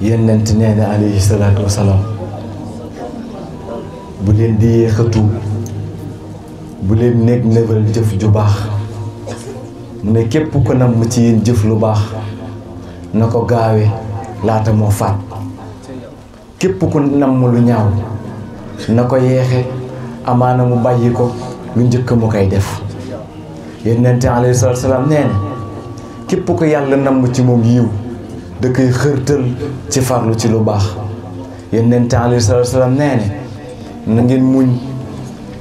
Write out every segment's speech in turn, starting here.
yonent nee na alayhi salaatu wasalaam bu leen di yéexatu bu leen nekk nëbal jëf ju baax mu ne képp ko namm ci yéen jëf lu baax na ko gaawe laata moo faat képp ku namm lu ñaaw na ko yeexe amaana mu bàyyi ko lu njëkk mu koy def yonent alayhi salaatu wasalaam nee na képp ko yàlla namm ci moom yiw da koy xërtal ci farlu ci lu baax yonent alayhi salaatu wasalaam nee na ngeen muñ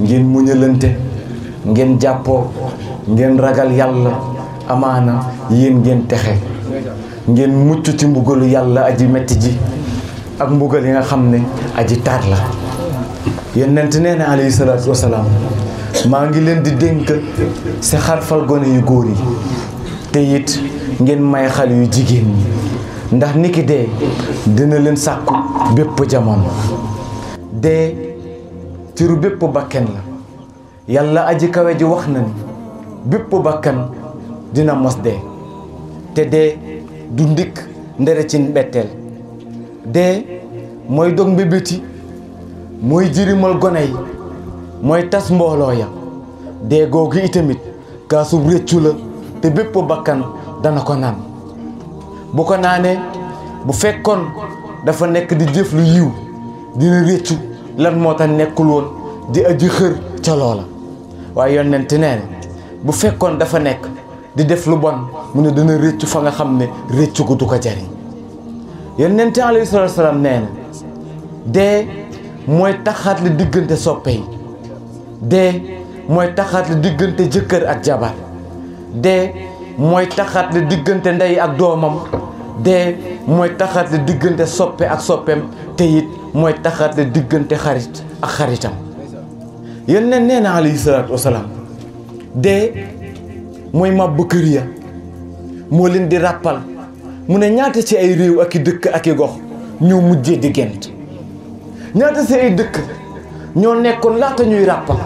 ngeen muñalante ngeen jàppoo ngeen ragal yàlla amaana yéen ngeen texe ngeen mucc ci mbugalu yàlla aji metti ji ak mbugal yi nga xam ne aji tar la yonent nee na alayhi salaatu wasalaam maa ngi leen di dénk si xarfal gone yu góor yi te it ngeen may xale yu jigéen ñi ndax niki dee dina leen sàkku bépp jamono dee ciru bépp bakken la yàlla aji kawe ji wax na ni bépp bakkan dina mos dee te dee du ndikk ndere ci mbetteel dee mooy dog mbébéti mooy jirimal gone yi mooy tas mbooloo ya dee googu itamit kaasub réccu la te bépp bakkan dana ko naan bu ko naanee bu fekkoon dafa nekk di jëf lu yiw dina réccu lan moo tax nekkul woon di aji xër ca loola waaye yonent nee na bu fekkoon dafa nekk di def lu bon mu ne dana réccu fa nga xam ne réccu ko du ko jariñ yonent alayhi salaatu salaam nee na dee mooy taxaat la diggante soppe yi dee mooy taxaat la diggante jëkkër ak jabar dee mooy taxaat la diggante ndey ak doomam dee mooy taxaat la diggante soppe ak soppeem te it mooy taxaat la diggante xarit ak xaritam yonent nee na alayhi salaatu wasalaam dee mooy màbb kër ya moo leen di ràppal mu ne ñaata ci ay réew ak i dëkk ak i gox ñoo mujjee di gent ñaata ci ay dëkk ñoo nekkoon laata ñuy ràppal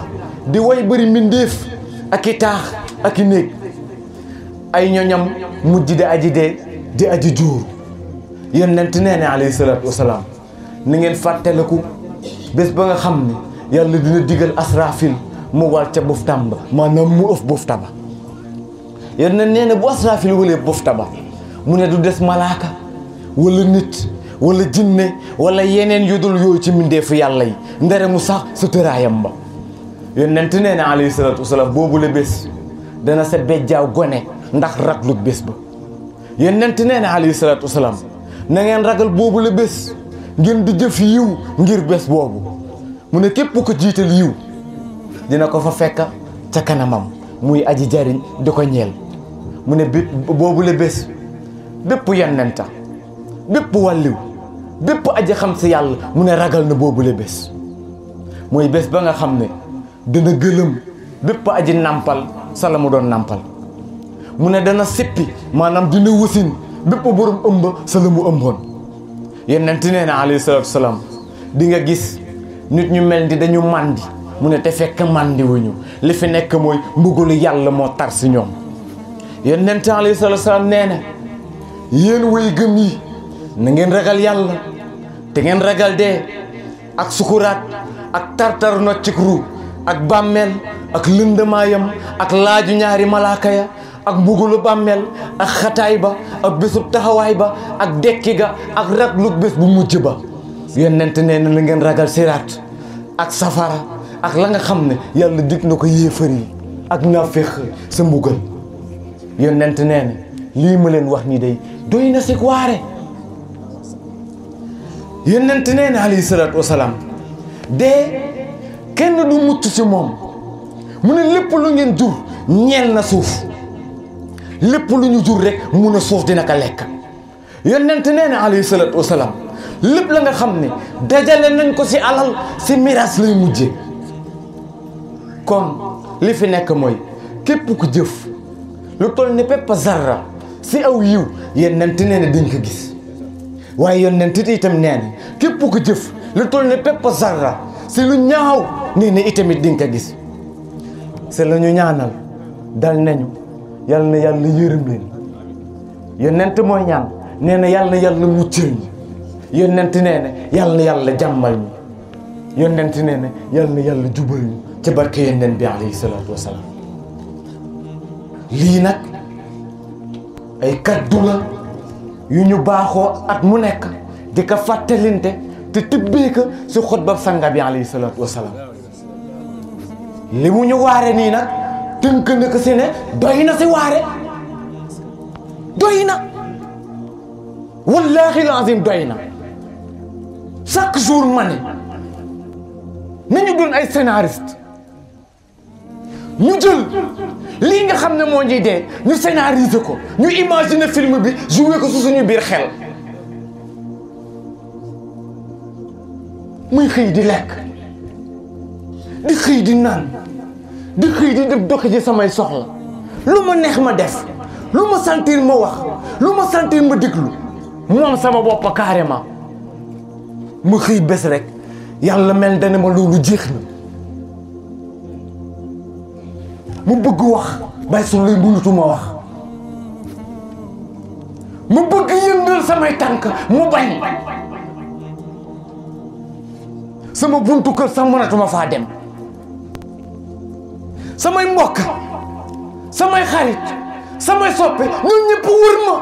di way bëri mbindéef ak i taax ak i néeg ay ñoñam mujj di aji dee di aji juur yonent nee na alayhi salaatu wasalaam ni ngeen fàttaliku bés ba nga xam ne yàlla dina digal asrafil mu wal ca buftam ba maanaam mu ëf bufta ba yonent nee na bu asrafil walee bufta ba mu ne du des malaaka wala nit wala jinne wala yeneen yu dul yooyu ci mbindeefu yàlla yi ndere mu sax suturaayam ba yonent nee na alayhi salaatu wasalaam boobu la bés dana sa bejjaaw gone ndax raglu bés ba yonent nee na alayhi salaatu wasalaam na ngeen ragal boobu la bés ngeen di jëf yiw ngir bés boobu mu ne képp ko jiital yiw dina ko fa fekk ca kanamam muy aji jariñ di ko ñeel mu ne boobu la bés bépp yonenta bépp wàlliw bépp aji xam si yàlla mu ne ragal na boobu la bés mooy bés ba nga xam ne dana gëlëm bépp aji nàmpal sa la mu doon nàmpal mu ne dana sippi maanaam dina wasin bépp borom ëmb sa la mu ëmboon yonent nee na alayhi salaatu wasalaam di nga gis nit ñu mel ni dañu màndi mu ne te fekk màndi wuñu li fi nekk mooy mbugalu yàlla moo tar si ñoom yonent alayhi salaatu wasalaam nee na yéen way gëm yi na ngeen ragal yàlla te ngeen ragal dee ak sukuraat ak tartar noccik ru ak bàmmeel ak lëndamaayam ak laaju ñaari malaaka ya ak mbugalu bàmmeel ak xataay ba ak bésub taxawaay ba ak dekki ga ak raglu bés bu mujj ba yonent nee na la ngeen ragal siraat ak safara ak la nga xam ne yàlla dig na ko yéefar yi ak naafeq sa mbugal yonent nee na lii ma leen wax ni day doy na si waare yonent nee na alayhi salaatu wasalaam dee kenn du mucc ci moom mu ne lépp lu ngeen jur ñeel na suuf lépp lu ñu jur rek mun a suuf dina ko lekk yonent nee na alayhi salaatu wasalaam lépp la nga xam ne dajale nañ ko ci alal ci miraas lay mujje kon li fi nekk mooy képp ku jëf lu toll ni pepp zarra ci aw yiw yonent nee na dañ ko gis waaye yonent itam nee na képp ku jëf lu toll ni pepp zarra ci lu ñaaw nee na itamit dañ ko gis c'est la ñu ñaanal dal nañu yàlla na yàlla yërëm leen yonent mooy ñaan nee na yàlla na yàlla muccal ñi yonent nee na yàlla na yàlla jàmmal ñu yonent nee na yàlla na yàlla jubal ñu ci barke yonent bi alayhi salaatu wasalaam lii nag ay kaddu la yu ñu baaxoo at mu nekk di ko fàttalinte te tibbee ko si xutba sanga bi alayhi salaatu wasalaam li mu ñu waare nii nag tënk na ko si ne doy na si waare doy na wallaahi lazim doy na chaque jour ma ne nañu doon ay scénariste ñu jël lii nga xam ne moo ñuy dee ñu scénariser ko ñu imaginer film bi jouer ko su suñu biir xel muy xëy di lekk di xëy di naan di xëy di dem doxi ji samay soxla lu ma neex ma def lu ma sentir ma wax lu ma sentir ma déglu moom sama bopp carrément ma xëy bés rek yàlla mel dana ma loolu jeex na mu bëgg wax bàyyi su lay mënatuma wax mu bëgg yëndal samay tànk mu bañ sama buntu kër sax mënatuma faa dem samay mbokk samay xarit samay soppe ñun ñëpp wër ma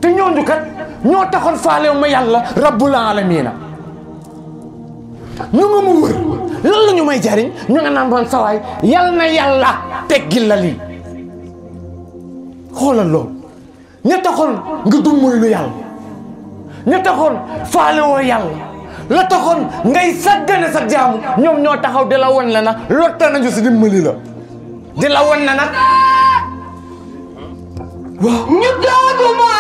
te ñooñu kat ñoo taxoon faalew ma yàlla rabbul alamina ñu nga ma wër lan la ñu may jariñ ñu nga naan doon sawaay yal na yàlla teggil la lii xoolal loolu ña taxoon nga dummoy lu yàlla ña taxoon faalewoo yàlla la taxoon ngay sàggane sa jaamu ñoom ñoo taxaw di la won la nag lotta nañu si dimbali la di la won na nag waaw ñu dooguma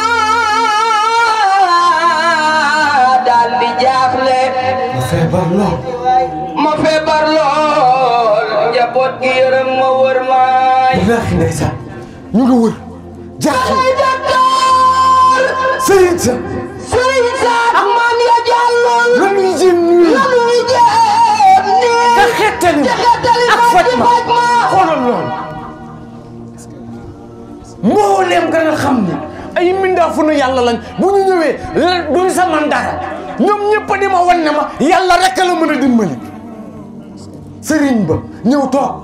daal di jaaxle ma feebar lool ma feebar lool njaboot gi yërëm ma wër maay wallaahi ndeysaan ñu nga wër jaaxle ay docteur sëriñ sa ak maam ya jàlloon la ñuy jéem nii la ñuy jéem nii te xettali ak Fatma xoolal lool mbooleem gën a xam ni ay mbindaafu nu yàlla lañ bu ñu ñëwee la duñ sa man dara ñoom ñëpp di ma wan ne ma yàlla rek la mën a dimbali sëriñ ba ñëw toog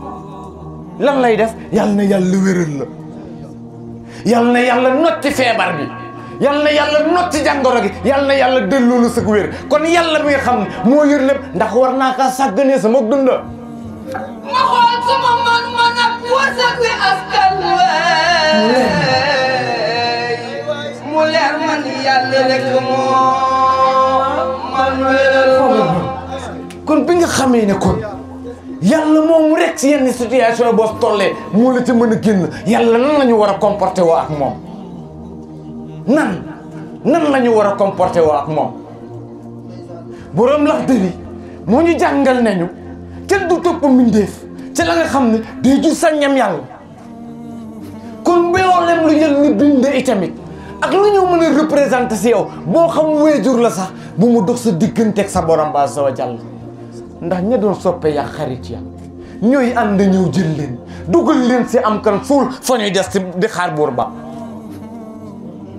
lan lay def yàlla na yàlla wéral la yàlla na yàlla notti feebar bi yàlla na yàlla notti jàngoro gi yàlla na yàlla delloo la sëg wér kon yàlla mi nga xam ne moo yor lépp ndax war naa kaa sàgganee sama dund ma xool sama man ak wërsëg wi askan mu leer man yàlla rek moo man wéral kon bi nga xamee ne kon yàlla moom rek si yenn situation boo tollee moo la ci mën a génn yàlla nan la ñu war a comporter woo ak moom nan la ñu war a comporter woo ak moom boroom lax dëri moo ñu jàngal nañu kenn du topp mbindeef ci la nga xam ne day jur saññam yàlla kon mboolem lu yàlla bind itamit ak lu ñu mën a représenter si yow boo xam wéejur la sax bu mu dox sa digganteeg sa borom ba sa wa jàll ndax ña doon soppe yaa xarit ya ñooy ànd ñëw jël leen dugal leen si am kan suul fa ñuy des di xaar buur ba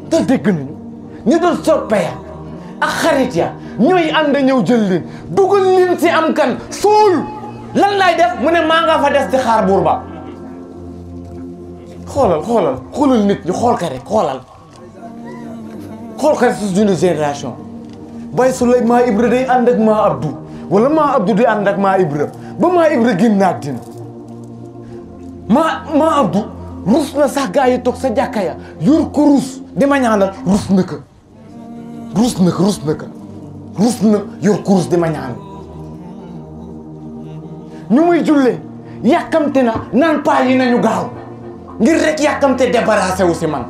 te dégg nañu ñi doon soppe ya ak xarit ya ñooy ànd ñëw jël leen dugal leen si am kan suul lan lay def mu ne maa nga fa des di xaar buur ba xoolal nit ñi xool ka rek xool ka rek si suñu génération Baye Souley maa Ibra day ànd ak maa Abdou wala maa Abdou di ànd ak maa Ibra ba maa Ibra génn àddina maa Abdou rus na sax gaa yi toog sa jàkka ya yor ko rus di ma ñaanal rus na yor ko rus di ma ñaanal ñu muy jullee yàkkamte na naan paa yi nañu gaaw ngir rek yàkkamte débarrassé wu si man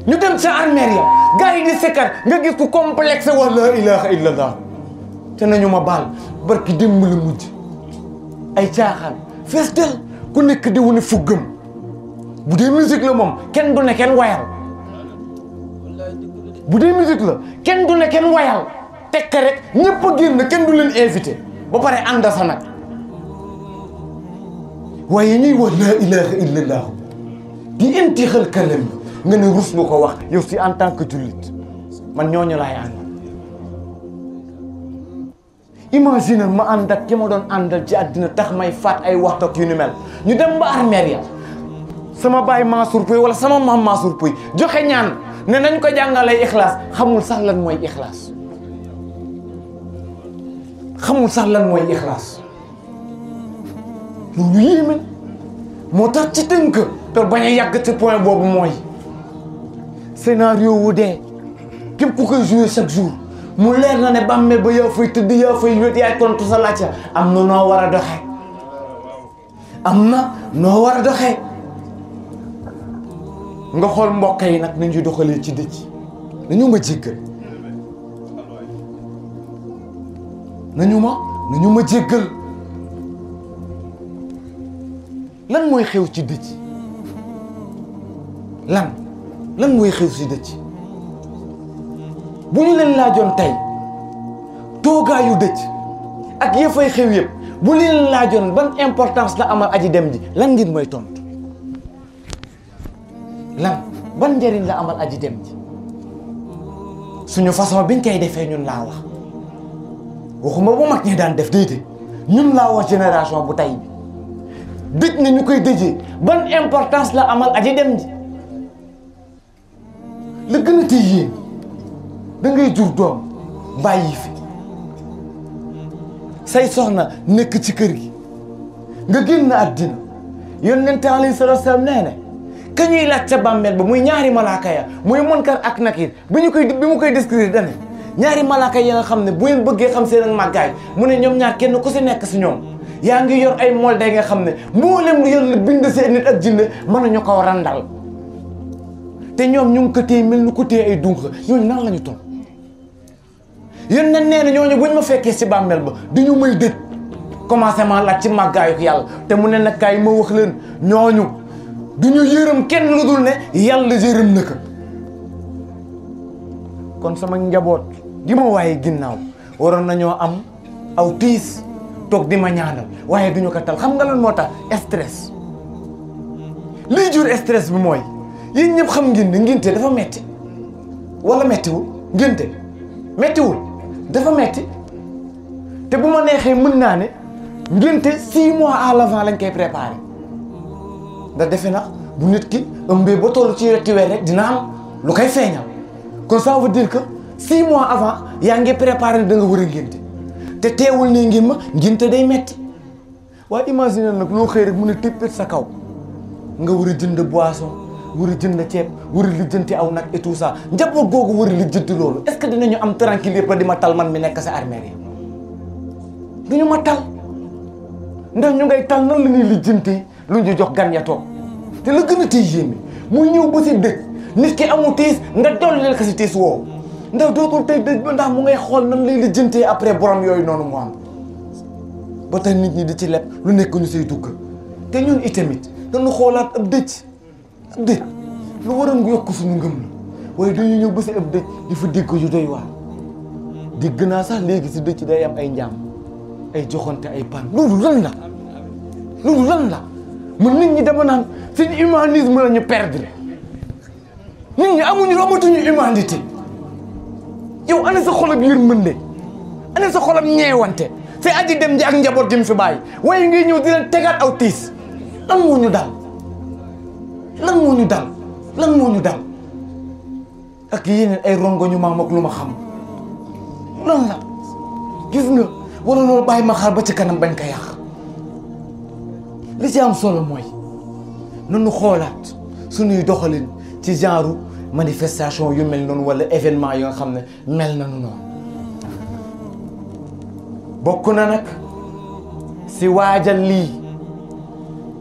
ñu dem sa armeer ya gars yi di sekkar nga gis ku complexe wa la ilaha illallah te nañu ma baal barki démb la mujj ay caaxaan fees del ku nekk di wane fuggam bu dee musique la moom kenn du ne kenn wayal bu dee musique la kenn du ne kenn wayal tekk rek ñëpp a génn kenn du leen invité ba pare ànd sa nag waaye ñuy wax laa ilaha illallah di intixal kalam nga ne rus nga ko wax yow si en tant que jullit man ñooñu laay ànd. imagine ma ànd ak ki ma doon àndal ci àddina tax may faat ay waxtu ak yu ni mel ñu dem ba armeer ya sama baay Mansour Pouye wala sama maam Mansour Pouye joxe ñaan ne nañ ko jàngalee ixlaas xamul sax lan mooy ixlaas xamul sax lan mooy ixlaas loolu yéeme moo tax ci tënk te bañ a yàgg ci point boobu mooy scénario wu dee képp ku koy jouer chaque jour mu leer na ne bàmmeel ba yaa fay tëdd yaa fay wét yaay tontu sa laajte am na noo war a doxee am na noo war a doxee nga xool mbokk yi nag nañu doxalee ci dëj nañu ma jéggal nañu ma jéggal lan mooy xew ci dëj lan mooy xew ci dëj bu ñu leen laajoon tey toogaayu dëj ak ya fay xew yëpp bu leen laajoon ban importance la amal aji dem ji lan ngeen mooy tontu lan ban njëriñ la amal aji dem ji suñu façon biñ koy defee ñun laa wax waxuma bu mag ñi daan def déedéet ñun laa wax génération bu tey bi dëj na ñu koy dëjee ban importance la amal aji dem ji la gën a tey yéen da ngay jur doom bàyyi fi say soxna nekk ci kër gi nga génn àddina yonent alayhi salaatu wa salaam nee na ka ñuy laaj ca bàmmeel ba muy ñaari malaaka ya muy Munkar ak Nakiir bi mu koy décrire dane ñaari malaaka yi nga xam ne bu ngeen bëggee xam seen ak màggaay mu ne ñoom ñaar kenn ku si nekk si ñoom yaa ngi yor ay molde nga xam ne mboolem lu Yàlla bind seen nit ak jinne mën nañu ko randal te ñoom ñu ngi ko téye mel ni ku téye ay dunq ñooñu nan la ñu toll yéen nag nee na ñooñu buñ ma fekkee si bàmmeel ba du ñu may dëj commencement laaj ci màggaayu yàlla te mu ne nag kaay ma wax leen ñooñu du ñu yërëm kenn lu dul ne yàlla yërëm na ko kon sama njaboot gi ma waaye ginnaaw waroon nañoo am aw tiis toog di ma ñaanal waaye duñu ko tal xam nga lan moo tax stress lii jur stress bi mooy yéen ñëpp xam ngeen ne ngénte dafa metti wala mettiwul ngénte mettiwul dafa metti te bu ma neexee mën naa ne ngénte 6 mois à l'avant lañ koy préparé ndax defe na bu nit ki ëmbee ba toll ci wetti weer rek dina am lu koy feeñal kon ça veut dire que 6 mois avant yaa ngi préparé da nga war a ngénte te teewul ne ngeen ma ngénte day metti waaye imagine nag loo xëy rek mun a téppét sa kaw nga war a jënd boisson war a jënd ceeb war a lijjanti aw nag et tout ça njaboot googu war a lijjanti loolu est-ce que dinañu am tranquille yëpp di ma tal man mi nekk sa armée yi duñu ma tal ndax ñu ngay tal nan la ñuy lijjanti lu ñu jox gan ya toog te la gën a tey yéeme muy ñëw ba si dëj nit ki amul tiis nga dolleel ko si tiis woowu ndax dootul tey dëj ba ndax mu ngay xool nan lay lijjantee après borom yooyu noonu mu am ba tey nit ñi di ci leb lu nekk ñu say dugg te ñun itamit dañu xoolaat ab dëj lu waroon yokk suñu ngëm la waaye dañuy ñëw ba si ab dëj di fa dégg yu doy waar dégg naa sax léegi si dëj day am ay njaam ay joxante ay pan loolu lan la man nit ñi dama naan seen humanisme la ñu perdre nit ñi amatuñu humanité yow ana sa xolab yërmande ana sa xolab ñeewante fi aji dem ji ak njaboot gi mu fi bàyyi waaye ngay ñëw di leen tegaat aw tiis lan moo ñu dal ak yeneen ay rongo ñu maam ak lu ma xam lan la gis nga wala loolu bàyyi ma xaar ba ci kanam bañ ko yàq li ci am solo mooy nanu xoolaat suñuy doxalin ci genre manifestation yu mel noonu wala événement yoo nga xam ne mel na noonu bokk na nag si waajal lii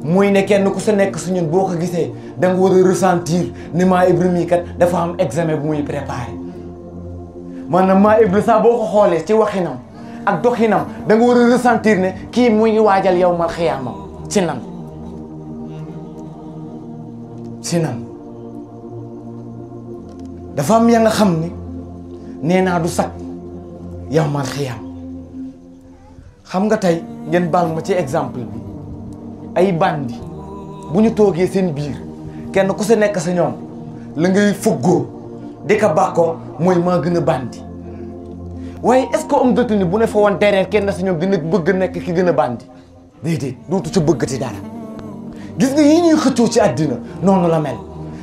muy ne kenn ku sa nekk su ñun boo ko gisee da nga war a ressentir ni maa Ibrahima kat dafa am examen bu muy préparé maanaam maa Ibrahima sax boo ko xoolee ci waxinam ak doxinam da nga war a ressentir ne kii mu ngi waajal yow mal xiyaamam ci nan dafa am ya nga xam ni nee naa du sag yow mal xiyaam xam nga tey ngeen baal ma ci exemple bi ay bandi bu ñu toogee seen biir kenn ku sa nekk sa ñoom la ngay fëggoo di ko bàkkoo mooy maa gën a bandi waaye est-ce que homme de tenue bu ne fa woon derrière kenn si ñoom dina bëgg nekk ki gën a bandi déedéet dootu ca bëggati dara gis nga yi ñuy xëccoo ci àddina noonu la mel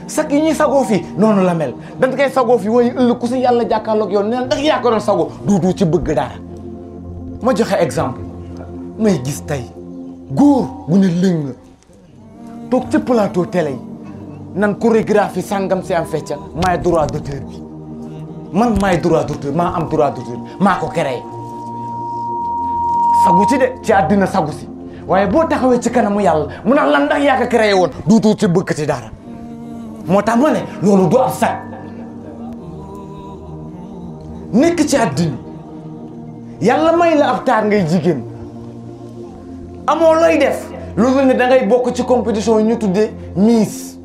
sax yi ñuy sagoo fii noonu la mel dañ koy sagoo fii waaye ëllëg ku si yàlla jàkkaarloog yow nee ndax yaa ko doon sagoo dootu ci bëgg dara ma joxe exemple may gis tey góor bu ne lëng toog ci plateau télé yi nan chorégraphie sàngam si am fecca maay droit d'auteur bi man maay droit d'auteur maa am droit d'auteur maa ko créé sagu ci de ci àddina sagu si waaye boo taxawee ci kanamu yàlla mu naan lan ndax yaa ko créé woon duutoo ci bëgg ci dara moo tax ma ne loolu du ab sag nekk ci àddina yàlla may la ab taar ngay jigéen amoo looy def loolu ne da ngay bokk ci compétition yi ñu tuddee Miss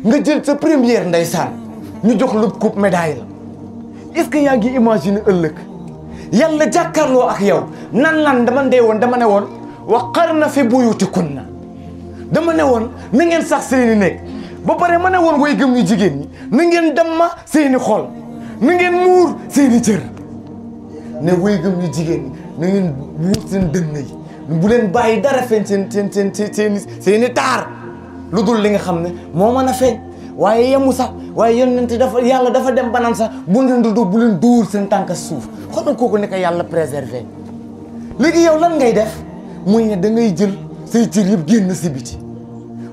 nga jël sa première ndeysaan ñu jox la coupe médaille la est-ce que yaa ngi imaginer ëllëg yàlla jàkkaarloo ak yow nan dama ne woon wa qarna fi buyutikunna dama ne woon na ngeen sax seeni nekk ba pare ma ne woon way gëm ñu jigéen ñi na ngeen damma seeni xol na ngeen muur seeni cër ne way gëm ñu jigéen ñi na ngeen muur seen dënn yi bu leen bàyyi dara feeñ seeni taar lu dul li nga xam ne moo mën a feeñ waaye yemu sax waaye yonent yàlla dafa dem banaan sax bu leen bu leen dóor seen tànk suuf xoolal kooku ne ko yàlla préservé léegi yow lan ngay def muy ne da ngay jël say cër yëpp génn si biti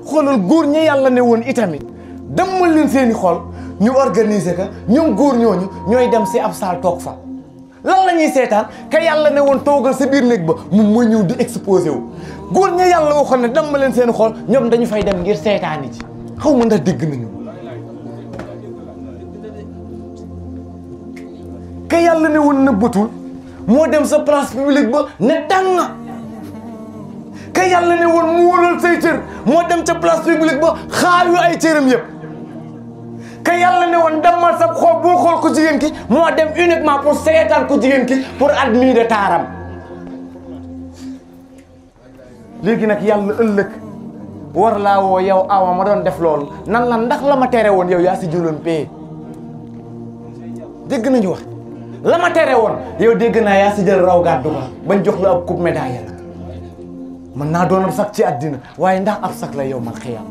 xoolal góor ñi yàlla ne woon itamit demal leen seeni xol ñu organiser ka ñoom góor ñooñu ñooy dem si ab saal toog fa lan la ñuy seetaan ka yàlla ne woon toogal sa biir néeg ba moom mooy ñëw di exposé wu góor ña yàlla waxoon ne dama leen seen xol ñoom dañu fay dem ngir seetaani ci xaw ma ndax dégg nañu ka yàlla ne woon nëbbatul moo dem sa place publique ba ne tàng ka yàlla ne woon mu wóolal say cër moo dem ca place publique ba xaar yu ay cëram yëpp ka yàlla ne woon demal sa xool boo xool ko jigéen ki moo dem uniquement pour seetaan ko jigéen ki pour admirer taaram léegi nag yàlla ëllëg war laa woo yow awa ma doon def loolu nan la ndax la ma tere woon yow yaa si jëloon paye dégg nañu wax la ma tere woon yow dégg naa yaa si jël raw gàddu ko bañ jox la ab coupe médaille la mën naa doon ab sac ci àddina waaye ndax ab sac la yow man xiyam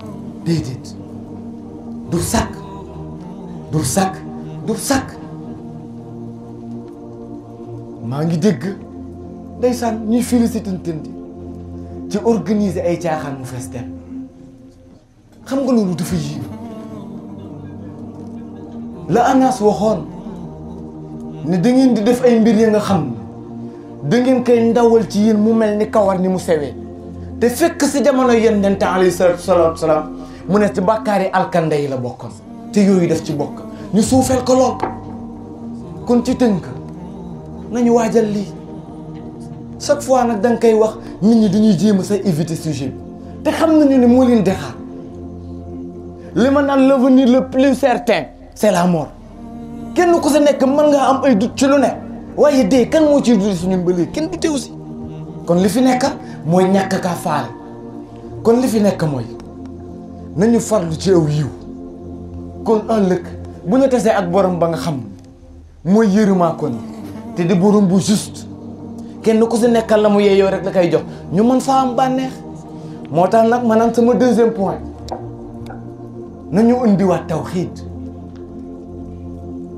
déedéet du sac du sac du sac maa ngi dégg ndeysaan ñuy félicité tëndi ci organiser ay caaxaan mu fees dem xam nga loolu dafa yiw la Anas waxoon ne da ngeen di def ay mbir ya nga xam da ngeen koy ndawal ci yéen mu mel ni kawar ni mu sewee te fekk si jamono yonent alayhi salaatu salaam mu ne ci bàkkaari alkande yi la bokkoon te yooyu def ci bokk ñu suufeel ko lool kon ci tënk nañu waajal lii chaque fois nag da nga koy wax nit ñi dañuy jéem a say éviter sujet bi te xam nañu ne moo leen di xaar li ma naan l'avenir le plus certain c'est la mort kenn ku sa nekk mën ngaa am ay doute ci lu ne waaye dee kan moo ciy dute suñun ba léegi kenn du teew si kon li fi nekk mooy ñàkk kaa faale kon li fi nekk mooy nañu farlu ci aw yiw kon ëllëg bu ñu tesee ak borom ba nga xam mooy yërëmaa kon te di borom bu juste kenn ku si nekkal la mu yeeyoo rek la koy jox ñu mën faa am bànneex moo tax nag maanaam sama deuxième point nañu indiwaat tawhiid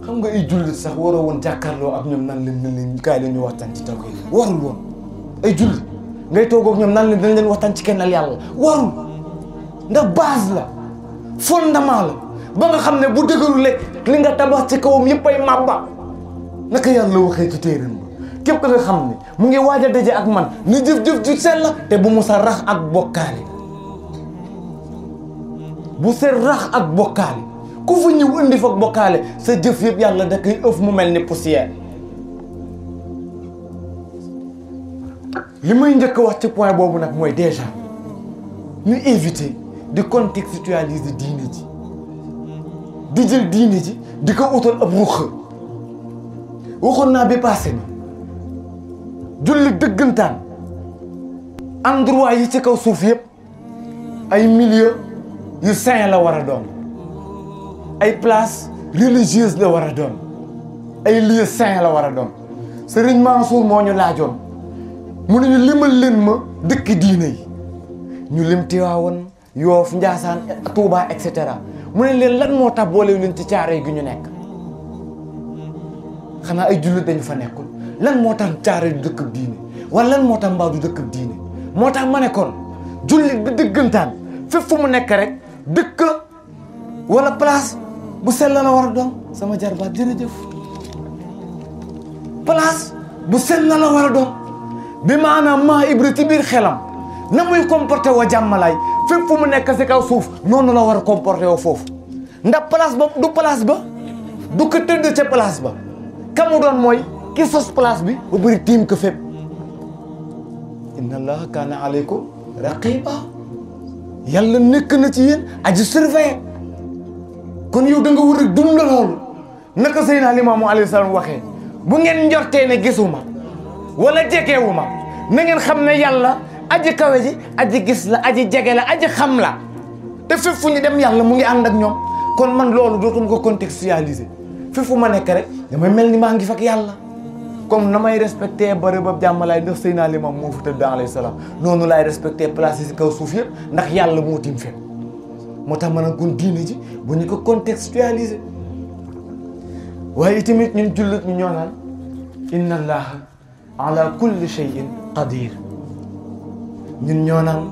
xam nga ay jullit sax waroo woon jàkkaarloo ak ñoom nan leen kaay la ñu waxtaan ci tawhiid warul woon ay jullit ngay toog ak ñoom nan leen dañ leen waxtaan ci kennal yàlla warul ndax base la fondement la ba nga xam ne bu dëgëru lekk li nga tabax ci kawam yëpp ay màbba naka yàlla waxee ci téeram ba képp nga xam ne mu ngi waaj a daje ak man ni jëf-jëf ju sell la te bu mu sa rax ak bokkaale bu sa rax ak bokkaale ku fa ñëw indi fa bokkaale sa jëf yëpp yàlla da koy ëf mu mel ni poussière li may njëkk a wax ci point boobu nag mooy déjà ñu éviter di contextualiser diine ji di jël diine ji di ko utal ab ruq waxoon naa bi passé ni julli dëggantaan endroit yi ci kaw suuf yëpp ay milieu yu sain la war a doon ay place religieuse la war a doon ay lieu saint la war a doon Serigne Mansour moo ñu laajoon mu ne ñu limal leen ma dëkk diine yi ñu lim Tiwaawan Yoof Njaasaan Tuubaa et cetera mu ne leen lan moo tax boole leen ci Caaroy gi ñu nekk xanaa ay jullit dañu fa nekkul lan moo tax Caaroy du dëkkab diine wala lan moo tax Mbao du dëkkab diine moo tax ma ne kon jullit bi dëggantaan fépp fu mu nekk rek dëkk wala place bu sell la war a doon sama jarbaat jërëjëf place bu sell la war a doon bi maanaam maa Ibra ci biir xelam na muy comporté woo jàmmalaay fépp fu mu nekk si kaw suuf noonu la war a comporté woo foofu ndax place ba du place ba du ko tëdd ca place ba ka mu doon mooy ki sos place bi ba bëri tiim ko fépp inna allaha kaana aleykum raqiba yàlla nekk na ci yéen aji surveiller kon yow da nga war a dund loolu naka Seydina Limaamu alayhi salaam waxee bu ngeen njortee ne gisuma wala jegewuma na ngeen xam ne yàlla aji kawe ji aji gis la aji jege la aji xam la te fépp fu ñu dem yàlla mu ngi ànd ak ñoom kon man loolu dootuma ko contextualiser fépp fu ma nekk rek damay mel ni maa ngi fak yàlla comme na may respecté bërëb jàmmalaay ndax Seydina Limaam moo fa tëdd alayhi salaam noonu laay respecté place yi si kaw suuf yëpp ndax yàlla moo tiim fépp moo tax ma ne kon diine ji bu ñu ko contextualiser waaye itamit ñun jullit ñu ñoo naan inna allaha ala kulli shay'in qadir ñun ñoo naan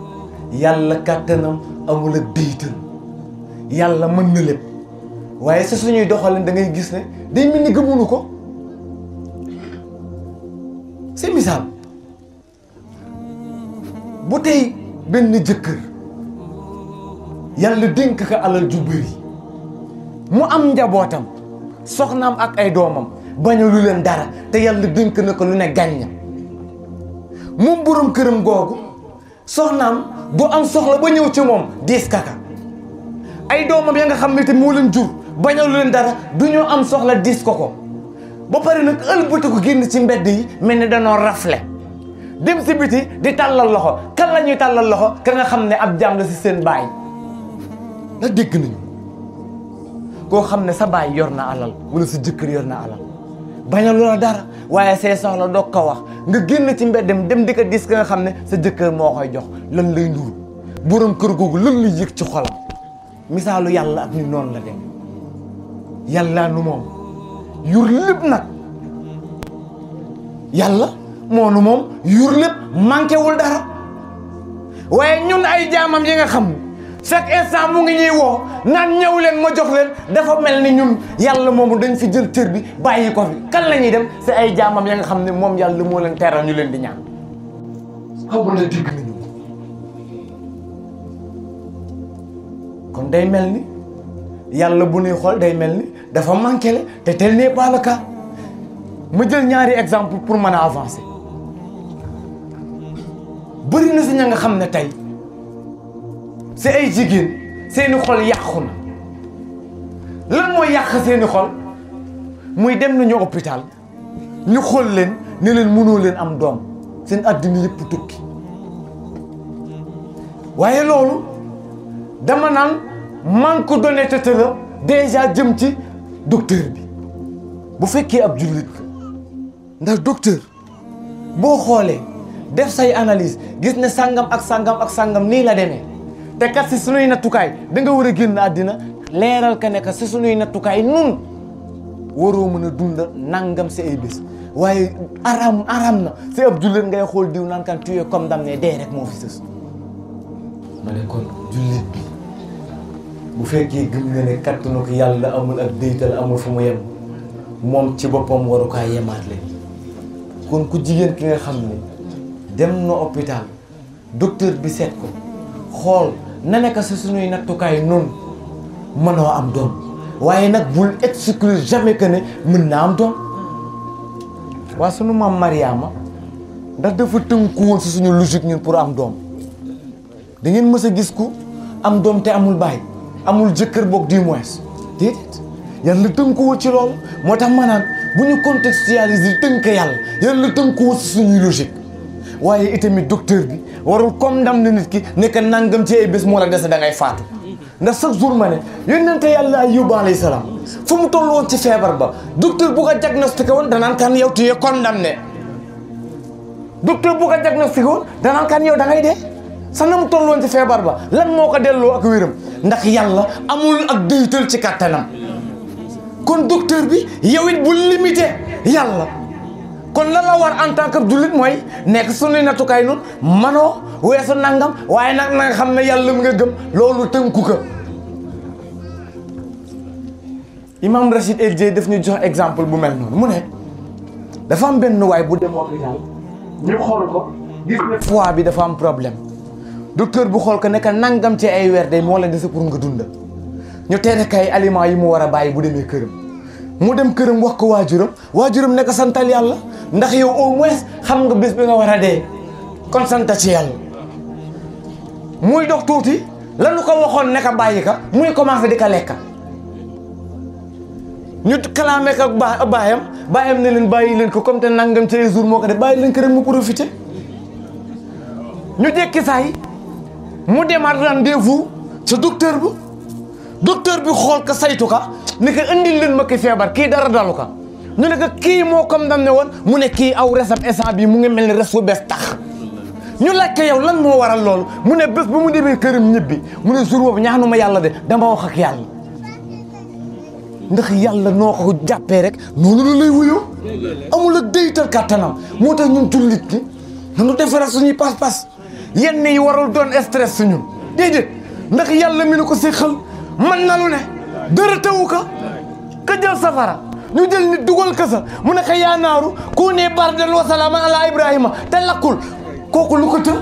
yàlla kàttanam amul ak déytal yàlla mën na lépp waaye sa suñuy doxalin da ngay gis ne day mel ni gëmunu ko c'est misaal bu tey benn jëkkër yàlla dénk ko alal ju bëri mu am njabootam soxnaam ak ay doomam bañu lu leen dara te yàlla dénk na ko lu ne gàñña moom borom këram googu soxnaam du am soxla ba ñëw ci moom diis kaka ay doomam ya nga xam ne te moo leen jur bañu lu leen dara du ñoo am soxla diis ko ba pare nag ëlbati ko génn ci mbedd yi mel ni danoo rafle dem si biti di tàllal loxo kan la ñuy tàllal loxo ka nga xam ne ab jaam la si seen baay nga dégg nañu koo xam ne sa baay yor na alal wala sa jëkkër yor na alal bañal loola dara waaye say soxla doog ko wax nga génn ci mbeddem dem di ko dis ka nga xam ne sa jëkkër moo koy jox lan lay nuru borom kër googu lan lay yëg ci xolam misaalu yàlla ak ni noonu la dem yàlla nu moom yur lépp nag yàlla moo nu moom yur lépp manqué wul dara waaye ñun ay jaamam yi nga xam chaque instant mu ngi ñuy woo naan ñëw leen ma jox leen dafa mel ni ñun yàlla moomu dañ fi jël cër bi bàyyi ko fi kan la ñuy dem si ay jaamam ya nga xam ne moom yàlla moo leen teral ñu leen di ñaan xaw na digg nañu kon day mel ni yàlla bu ñuy xool day mel ni dafa manqué le te tel n'est pas le cas ma jël ñaari exemple pour mën a avancer bëri na si ña nga xam ne tey si ay jigéen seeni xol yàqu na lan mooy yàq seeni xol muy dem nañu hôpital ñu xool leen ne leen mënoo leen am doom seen àddina yëpp tukki waaye loolu dama naan manque d'honnêteté la déjà jëm ci docteur bi bu fekkee ab jullit la ndax docteur boo xoolee def say analyse gis ne sàngam ak sàngam ak sàngam nii la demee te kat si sunuy nattukaay da nga war a génn àddina leeral ka ne que si sunuy nattukaay nun waroo mën a dunda nangam si ay bés waaye aram na si ab jullit ngay xool diw naan kan tu es condamné dee rek moo fi sës ma ne kon jullit bi bu fekkee gëm nga ne kattanu ko yàlla amul ak déytal amul fu mu yem moom ci boppam waru kaa yemaat leen kon ku jigéen ki nga xam ne dem na hôpital docteur bi seet ko xool na nekk si suñuy nattukaay noonu mënoo am doom waaye nag bul exclure jamais que ne mën na am doom waa sunu maam Mariama ndax dafa tënku woon si suñu logique ñun pour am doom da ngeen mës a gis ku am doom te amul baay amul jëkkër boog du moins déedéet yàlla tënkuwul ci loolu moo tax ma naan bu ñu contextualiser tënk yàlla tënkuwul si suñuy logique waaye itamit docteur bi warul condamner nit ki nekk nangam ci ay bés moo la dese da ngay faatu ndax chaque jour ma ne yónnente yàlla Ayyub alayhi salaam fu mu toll woon ci feebar ba docteur bu ko diagnostiqué woon danaan kan yow tu es condamné docteur bu ko diagnostiqué woon danaan kan yow da ngay dee sax na mu toll woon ci feebar ba lan moo ko delloo ak wéram ndax yàlla amul ak déytal ci kattanam kon docteur bi yow it bu limité yàlla kon lan la war en tant que jullit mooy nekk suñuy nattukaay nun manoo weesu nangam waaye nag na nga xam ne yàlla mu nga gëm loolu tënku ko imam Rachid El Dieye daf ñu jox exemple bu mel noonu mu ne dafa am benn waay bu dem hôpital ñu xool ko gis ne foie bi dafa am problème docteur bu xool ko ne ka nangam ci ay weer day moo la dese pour nga dunda ñu tere kay aliments yi mu war a bàyyi bu demee këram mu dem këram wax ko waajuram ne ko santal yàlla ndax yow au moins xam nga bés bi nga war a dee kon santa ci yàlla muy dox tuuti lanu ko waxoon ne ka bàyyi ka muy commencé di ka lekka ñu kalaame ko baayam ne leen bàyyi leen ko comme te nangam ci ay jour moo ko def bàyyi leen ko rek mu profité ñu jekki saay mu demaat rendez-vous ca docteur bi xool ko saytu ka ne ko indil leen ma ki feebar kii dara dalu ka ñu ne ko kii moo condamné woon mu ne kii aw resam instant bi mu ngi mel ni res fu bees tax ñu laaj ko yow lan moo waral loolu mu ne bés ba mu demee këram ñibbi mu ne jour boobu ñaanuma yàlla de dama wax ak yàlla ndax yàlla noo ko jàppee rek noonu la lay wuyoo amul ak déytal kàttanam moo tax ñun jullit ñi nanu defaraat suñuy pas-pas yenn yi warul doon stress su ñun déedéet ndax yàlla mi nu ko séqal man na lu ne dara tawu ka jël safara ñu jël nit dugal ka sa mu ne ko yaa naaru ku ne bardan wa salaaman ala ibrahima te lakkul kooku lu ko të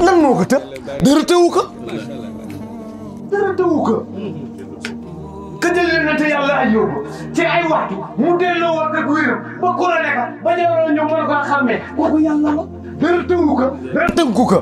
lan moo ko të dara tawu ka ka jël yonente yàlla Ayyub ci ay waxtu mu delloo war ak wéram ba ku la nekka ba jaroon ñu mën ko xàmmee kooku yàlla la dara tënku ka dara tënku ka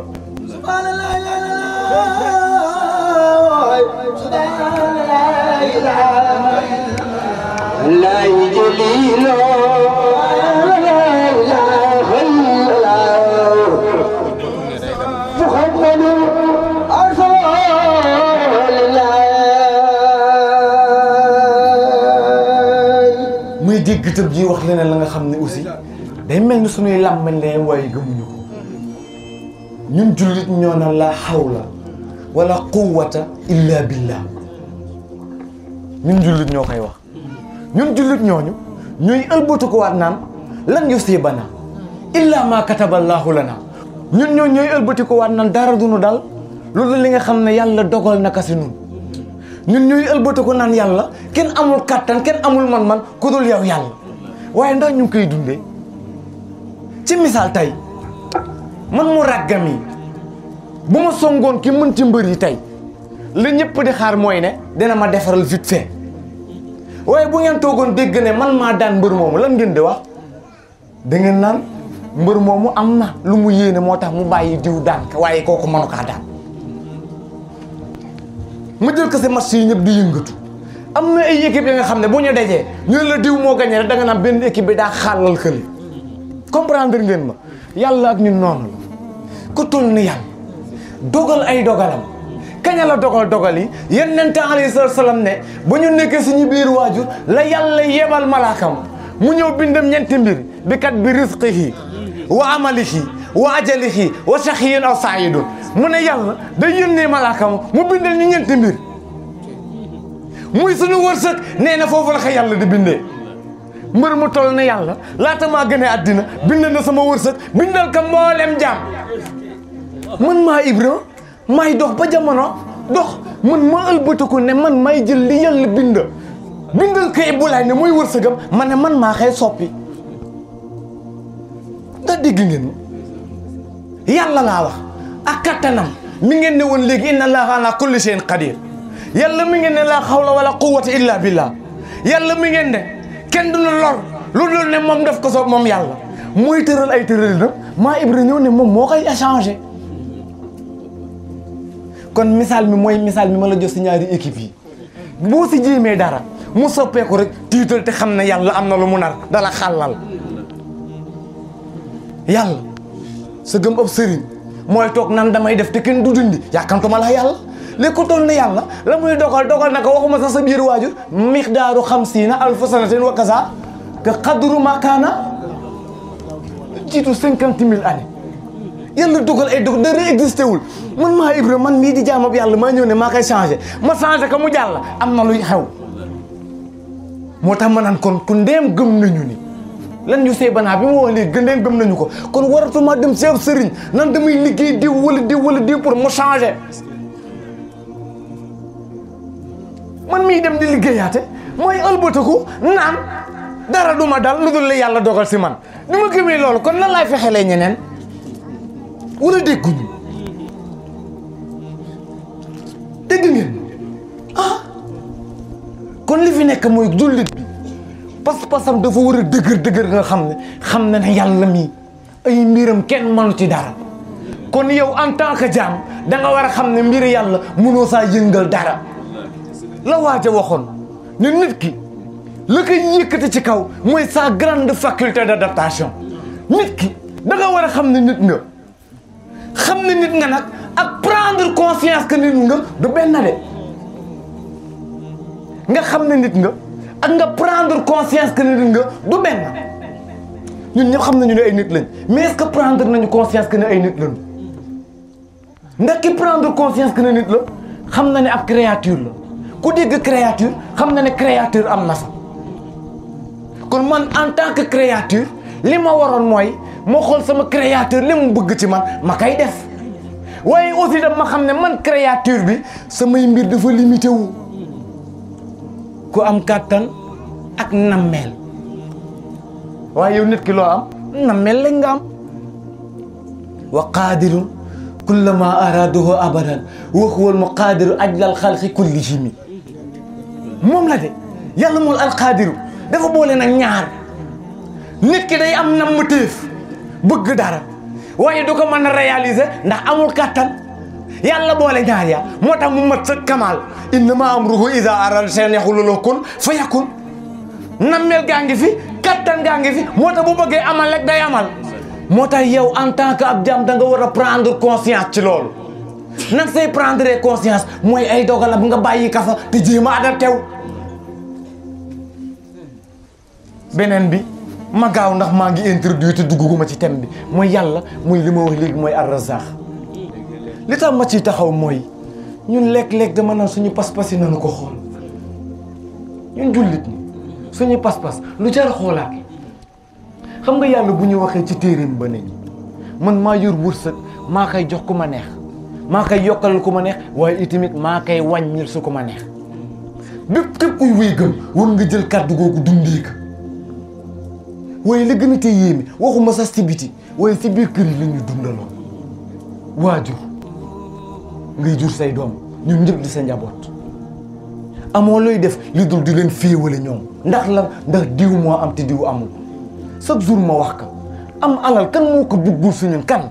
muy dégg tëb ji wax leneen la nga xam ne aussi day mel ni suñuy làmmañ la yem waaye gëmuñu ko ñun jullit ñoo na la hawla wala quwwata illa billah ñun jullit ñoo koy wax ñun jullit ñooñu ñuy ëlbatu ko waat naan lan yusibana illa ma kataballahu lana ñun ñoo ñooy ëlbati ko waat naan dara duñu dal loolu li nga xam ne yàlla dogal naka si ñun ñuy ëlbati ko naan yàlla kenn amul kattan kenn amul man-man ku dul yow yàlla waaye ndax ñu ngi koy dundee ci misaal tey man mu raggam yi bu ma songoon ki mën ci mbër yi tey li ñëpp di xaar mooy ne dina ma defaral vite fait waaye bu ngeen toogoon dégg ne man maa daan mbër moomu lan ngeen di wax da ngeen naan mbër moomu am na lu mu yéene moo tax mu bàyyi diw daan ka waaye kooku mënu kaa daan ma jël ko si match yi ñëpp di yëngatu am na ay équipe yi nga xam ne bu ñu dajee ñu ne la diw moo gagné rek da nga naan benn équipe bi daa xaalal kële comprendre ngeen ma yàlla ak ñun noonu la ku toll ni yàlla dogal ay dogalam kaña la dogal yi yonent alayhi salaam ne ba ñu nekkee suñu biir waajur la yàlla yebal malaakam mu ñëw bindam ñeenti mbir bi kat bi rizqihi wa amalihi wa ajalihi wa shaqiyyun aw sa'idun mu ne yàlla day yónnee malaakam mu bindal ñu ñeenti mbir muy suñu wërsëg nee na foofu la ko yàlla di bindee mbër mu toll ne yàlla laata maa gënee àddina bind na sama wërsëg bindal ka mboolem jaam man maa Ibra maay dox ba jamono dox man ma ëlbatiku ne man may jël li yàlla bindal ko Ibulaay ne mooy wërsëgam ma ne man maa xëy soppi da dégg ngeen yàlla laa wax ak kattanam mi ngeen ne woon léegi inna allaha ala kulli shay'in qadir yàlla mi ngeen ne laa hawla wala quwwata illa billah yàlla mi ngeen ne kenn du lor lu dul ne moom def ko soob moom yàlla mooy tëral ay tëralinam maa Ibra ñëw ne moom moo koy échangé kon misaal mi mooy misaal mi ma la jox si ñaari équipe yi boo si jéemee dara mu soppeeku rek tiital te xam ne yàlla am na lu mu nar dala xàllal yàlla sa gëm ab sëriñ mooy toog nan damay def te kenn du dindi yàkkantuma la yàlla léegi ku toll na yàlla la muy dogal naka waxuma sax sa biir waajur miqdaaru 50 alfa sanatin wa kaza ka qadru ma kaana jiitu 50 000 années yàlla dogal ay dogal dara existé wul man maa Ibra man mii di jaamab yàlla maa ñëw ne maa koy changé ma changé ko mu jàll am na luy xew moo tax ma naan kon ku ndeem gëm nañu ni lan ñu see banaa bi ma wax léegi ndeem gëm nañu ko kon waratuma dem si ab sëriñ nan damay liggéey diw wala diw pour mu changé man mii dem di liggéeyaate mooy ëlbatiku naan dara du ma dal lu dul la yàlla dogal si man ni ma gëmee loolu kon nan laay fexelee ñeneen wala dégguñu dégg ngeen kon li fi nekk mooy jullit bi pas-pasam dafa war a dëgër nga xam ne yàlla mii ay mbiram kenn mënu ci dara kon yow en tant que jaam da nga war a xam ne mbir yàlla mënoo saa yëngal dara la waaja waxoon ne nit ki la koy yëkkati ci kaw mooy sa grande faculté d'adaptation nit ki da nga war a xam ne nit nga xam ne nit nga nag ak prendre conscience que nit nga du benn de nga xam ne nit nga ak nga prendre conscience que nit nga du benn ñun ñëpp xam nañu ne ay nit lañ mais est-ce que prendre nañu conscience que ne ay nit lañ ndax ki prendre conscience que ne nit la xam na ne ab créature la ku dégg créature xam na ne créature am na fa kon man en tant que créature li ma waroon mooy ma xool sama créature li mu bëgg ci man ma kay def waaye aussi dama xam ne man créature bi samay mbir dafa limité wu ku am kàttan ak nammeel waaye yow nit ki loo am nammeel lañ nga am wa qaadirun kullama araduhu abadan wa huwa almuqaadiru ajlal xalqi kullihimi moom la de yàlla mool alqaadiru dafa boole nag ñaar nit ki day am nammatéef bëgg dara waaye du ko mën a réaliser ndax amul kàttan yàlla boole ñaar ya moo tax mu mat sa kamaal innama amruhu iza arada shay'an yaqulu lahu kun fayakun nammeel gaa ngi fi kattan gaa ngi fi moo tax bu bëggee amal rek day amal moo tax yow en tant que ab jaam da nga war a prendre conscience ci loolu nag say prendre conscience mooy ay dogalam nga bàyyi kafa te jéem a adapté wu beneen bi ma gaaw ndax maa ngi introduire te dugguma ci thème bi mooy yàlla muy li ma wax léegi mooy ar-Razzaq li tax ma ciy taxaw mooy ñun léeg-léeg dama naan suñu pas-pas yi nañu ko xool ñun jullit ñi suñu pas-pas lu jar xoolaat xam nga yàlla bu ñu waxee ci téeréem ba ne man maa yor wërsëg maa koy jox ku ma neex maa koy yokkalal ku ma neex waaye itamit maa koy wàññil su ku ma neex bépp képp kuy wéy gëm war nga jël kàddu googu dundee ko waaye li gën a tey yéeme waxuma sax si biti waaye si biir kër yi la ñuy dundaloo waajur ngay jur say doom ñun ñëpp di sa njaboot amoo looy def li dul di leen féewale ñoom ndax ndax diw moo am te diw amul chaque jour ma wax ka am alal kan moo ko buggul si ñun kan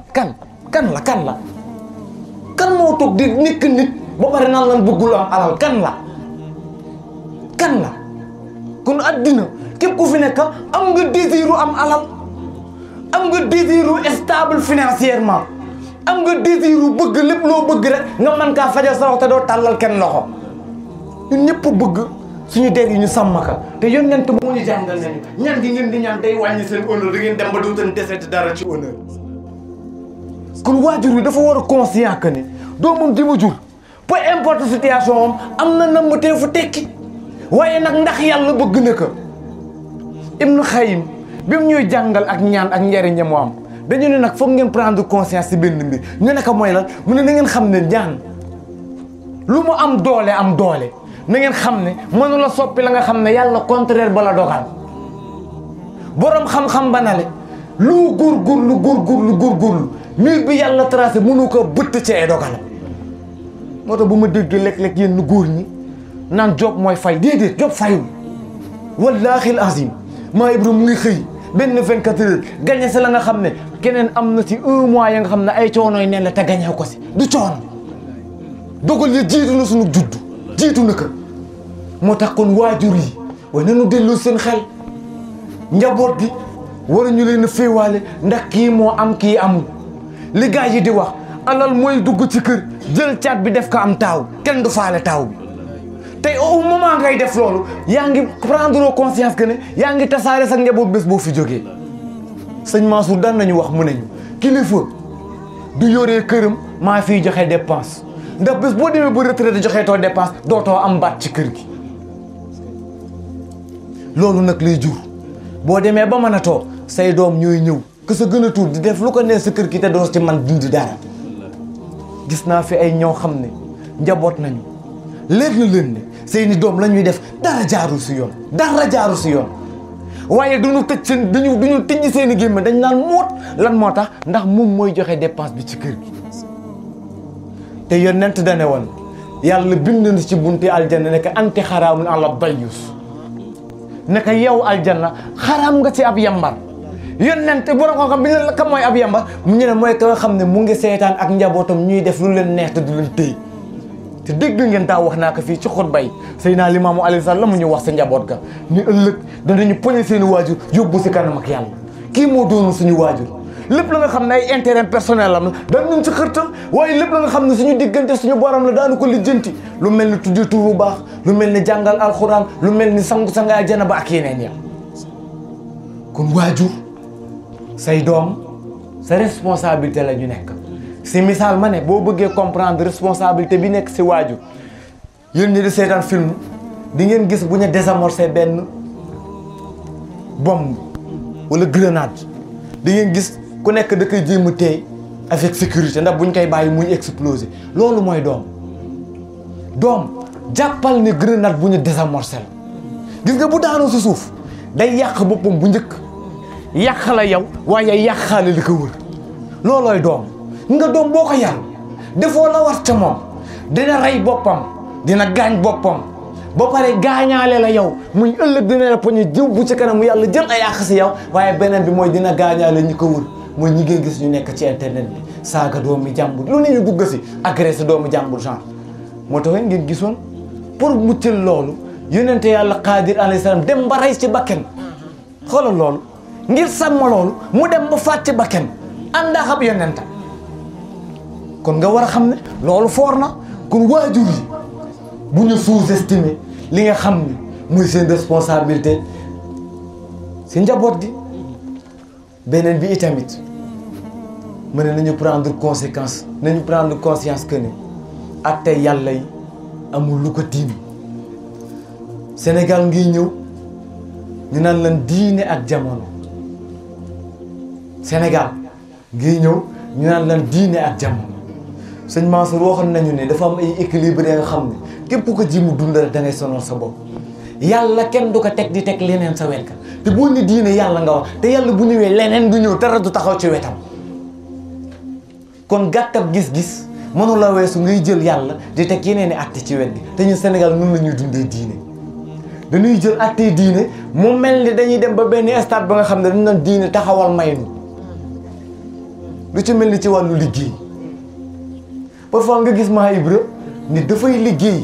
la kan moo toog di nekk nit ba pare naan lan bëggul am alal kan la kon addina képp ku fi nekk am nga désiru am alal am nga désiru stable financièrement am nga désiru bëgg lépp loo bëgg rek nga mën kaa fajal sa wax te doo tàllal kenn loxo ñun ñëpp bëgg suñu dégg yi ñu sàmm ka te yonent moo ñu jàngal nañu ñaan gi ngeen di ñaan day wàññi seen honneur da ngeen dem ba dootan deseti dara ci honneur kon waajur wi dafa war a conscient que ne doomam di ma jur peu importe situation am na namm tee fu tekki waaye nag ndax yàlla bëgg na ko Ibnu Xayyim bi mu ñuy jàngal ak ñaan ak njëriñ moo am dañu ne nag foog ngeen prendre conscience ci benn mbir ñu ne ko mooy lan mu ne na ngeen xam ne ñaan lu mu am doole na ngeen xam ne mënu la soppi la nga xam ne yàlla contraire ba la dogal borom xam-xam ba na le lu góorgóorlu mur bi yàlla tracé mënu ko bëtt ci ay dogalam moo tax bu ma déggee léeg-léeg yéen góor ñi naan job mooy fay déedéet job fayul wallaahi azim maa Ibra mu ngi xëy benn 24 heures gagné si la nga xam ne keneen am na ci 1 mois ya nga xam ne ay coono yi neen la te gagné ko si du coono dogal yi jiitu na suñu juddu jiitu na ko moo tax kon waajur yi way nañu dellu seen xel njaboot gi war ñu leen a féewaale ndax kii moo am kii amul li gars yi di wax alal mooy dugg ci kër jël caat bi def ko am taaw kenn du faale taaw bi tey au moment ngay def loolu yaa ngi prendre conscience que ne yaa ngi tasaare sa njaboot bés boo fi jógee sëñ Mansour daan nañu wax mu ne ñu kilifa du yoree këram maa fiy joxe dépense ndax bés boo demee ba retraité joxe too dépense dootoo am baat ci kër gi loolu nag lay jur boo demee ba mën a toog say doom ñooy ñëw que sa gën a tuut di def lu ko neex sa kër gi te doo ci man dindi dara gis naa fi ay ñoo xam ne njaboot nañu leer na leen ne seeni doom la ñuy def dara jaaru si yoon waaye duñu tëj seen duñu tëj seen i gémmiñ dañ naan muut lan moo tax ndax moom mooy joxe dépense bi ci kër gi te yonent dane woon yàlla bind na ci bunti aljanna ne que anti xaraamun ala dayyus ne que yow aljanna xaraam nga ci ab yambar yonent borom ko xam bi ne la ka mooy ab yambar mu ñu ne mooy ka nga xam ne mu ngi seetaan ak njabootam ñuy def lu leen neex te du leen téy te dégg ngeen taa wax naa ko fii ci xutba yi Seydina Limaamu alayhi salaam la mu ñu wax sa njaboot ga ni ëllëg danañu poñe seeni waajur yóbbu si kanam ak yàlla kii moo doonu suñu waajur lépp la nga xam ne ay intérêt personnel am la daan nañ si xërtal waaye lépp la nga xam ne suñu diggante suñu borom la daanu ko lijjanti lu mel ni tuddi tur bu baax lu mel ni jàngal alxuraan lu mel ni sangu sangaay janaba ak yeneen ya kon waajur say doom sa responsabilité la ñu nekk si misaal ma ne boo bëggee comprendre responsabilité bi nekk si waajur yéen ñi di seetaan film di ngeen gis bu ñu désamorcé benn bombe wala grenade di ngeen gis ku nekk da koy jéem a téye avec sécurité ndax buñ koy bàyyi muy exploser loolu mooy doom jàppal ne grenade bu ñu désamorcé la gis nga bu daanoo si suuf day yàq boppam bu njëkk yàq la yow waaye yàqaale li ko wër loolooy doom nga doom boo ko yar defoo la war ca moom dina rey boppam dina gaañ boppam ba pare gaañaale la yow muy ëllëg dina la poñe jiw bu ci kanam yàlla jël ay àq si yow waaye beneen bi mooy dina gaañaale ñi ko wër mooy ñi ngeen gis ñu nekk ci internet bi saaga doomi jàmbur lu ne ñu dugg si agressé doomi jàmbur genre moo tax ngeen gisoon pour muccal loolu yonente yàlla Xaadir alayhi salaam dem ba rey ci bakken xoolal loolu ngir sàmm loolu mu dem ba faat ci bakken àndaa ab yonenta kon nga war a xam ne loolu foor na kon waajur yi bu ñu sous-estimer li nga xam ne muy seen responsabilité si njaboot gi beneen bi itamit mën nañu prendre conséquence nañu prendre conscience que ne ak tey yàlla yi amul lu ko tiim Sénégal ngi ñëw ñu naan lan diine ak jamono Sénégal ngi ñëw ñu naan lan diine ak jamono sëñ Mansour waxoon nañu ne dafa am ay équilibre nga xam ne képp ko ji mu dundal da ngay sonal sa bopp yàlla kenn du ko teg di teg leneen sa wet ka te boo ni diine yàlla nga wax te yàlla bu ñëwee leneen du ñëw dara du taxaw ci wetam kon gàttab gis-gis mënu la weesu ngay jël yàlla di teg yeneen i àtte ci wet gi te ñu Sénégal noonu la ñuy dundee diine dañuy jël àtte diine mu mel ni dañuy dem ba benn stade ba nga xam ne dañu naan diine taxawal maynu lu ci mel ni ci wàllu liggéey parfois nga gis maa Ibra ni dafay liggéey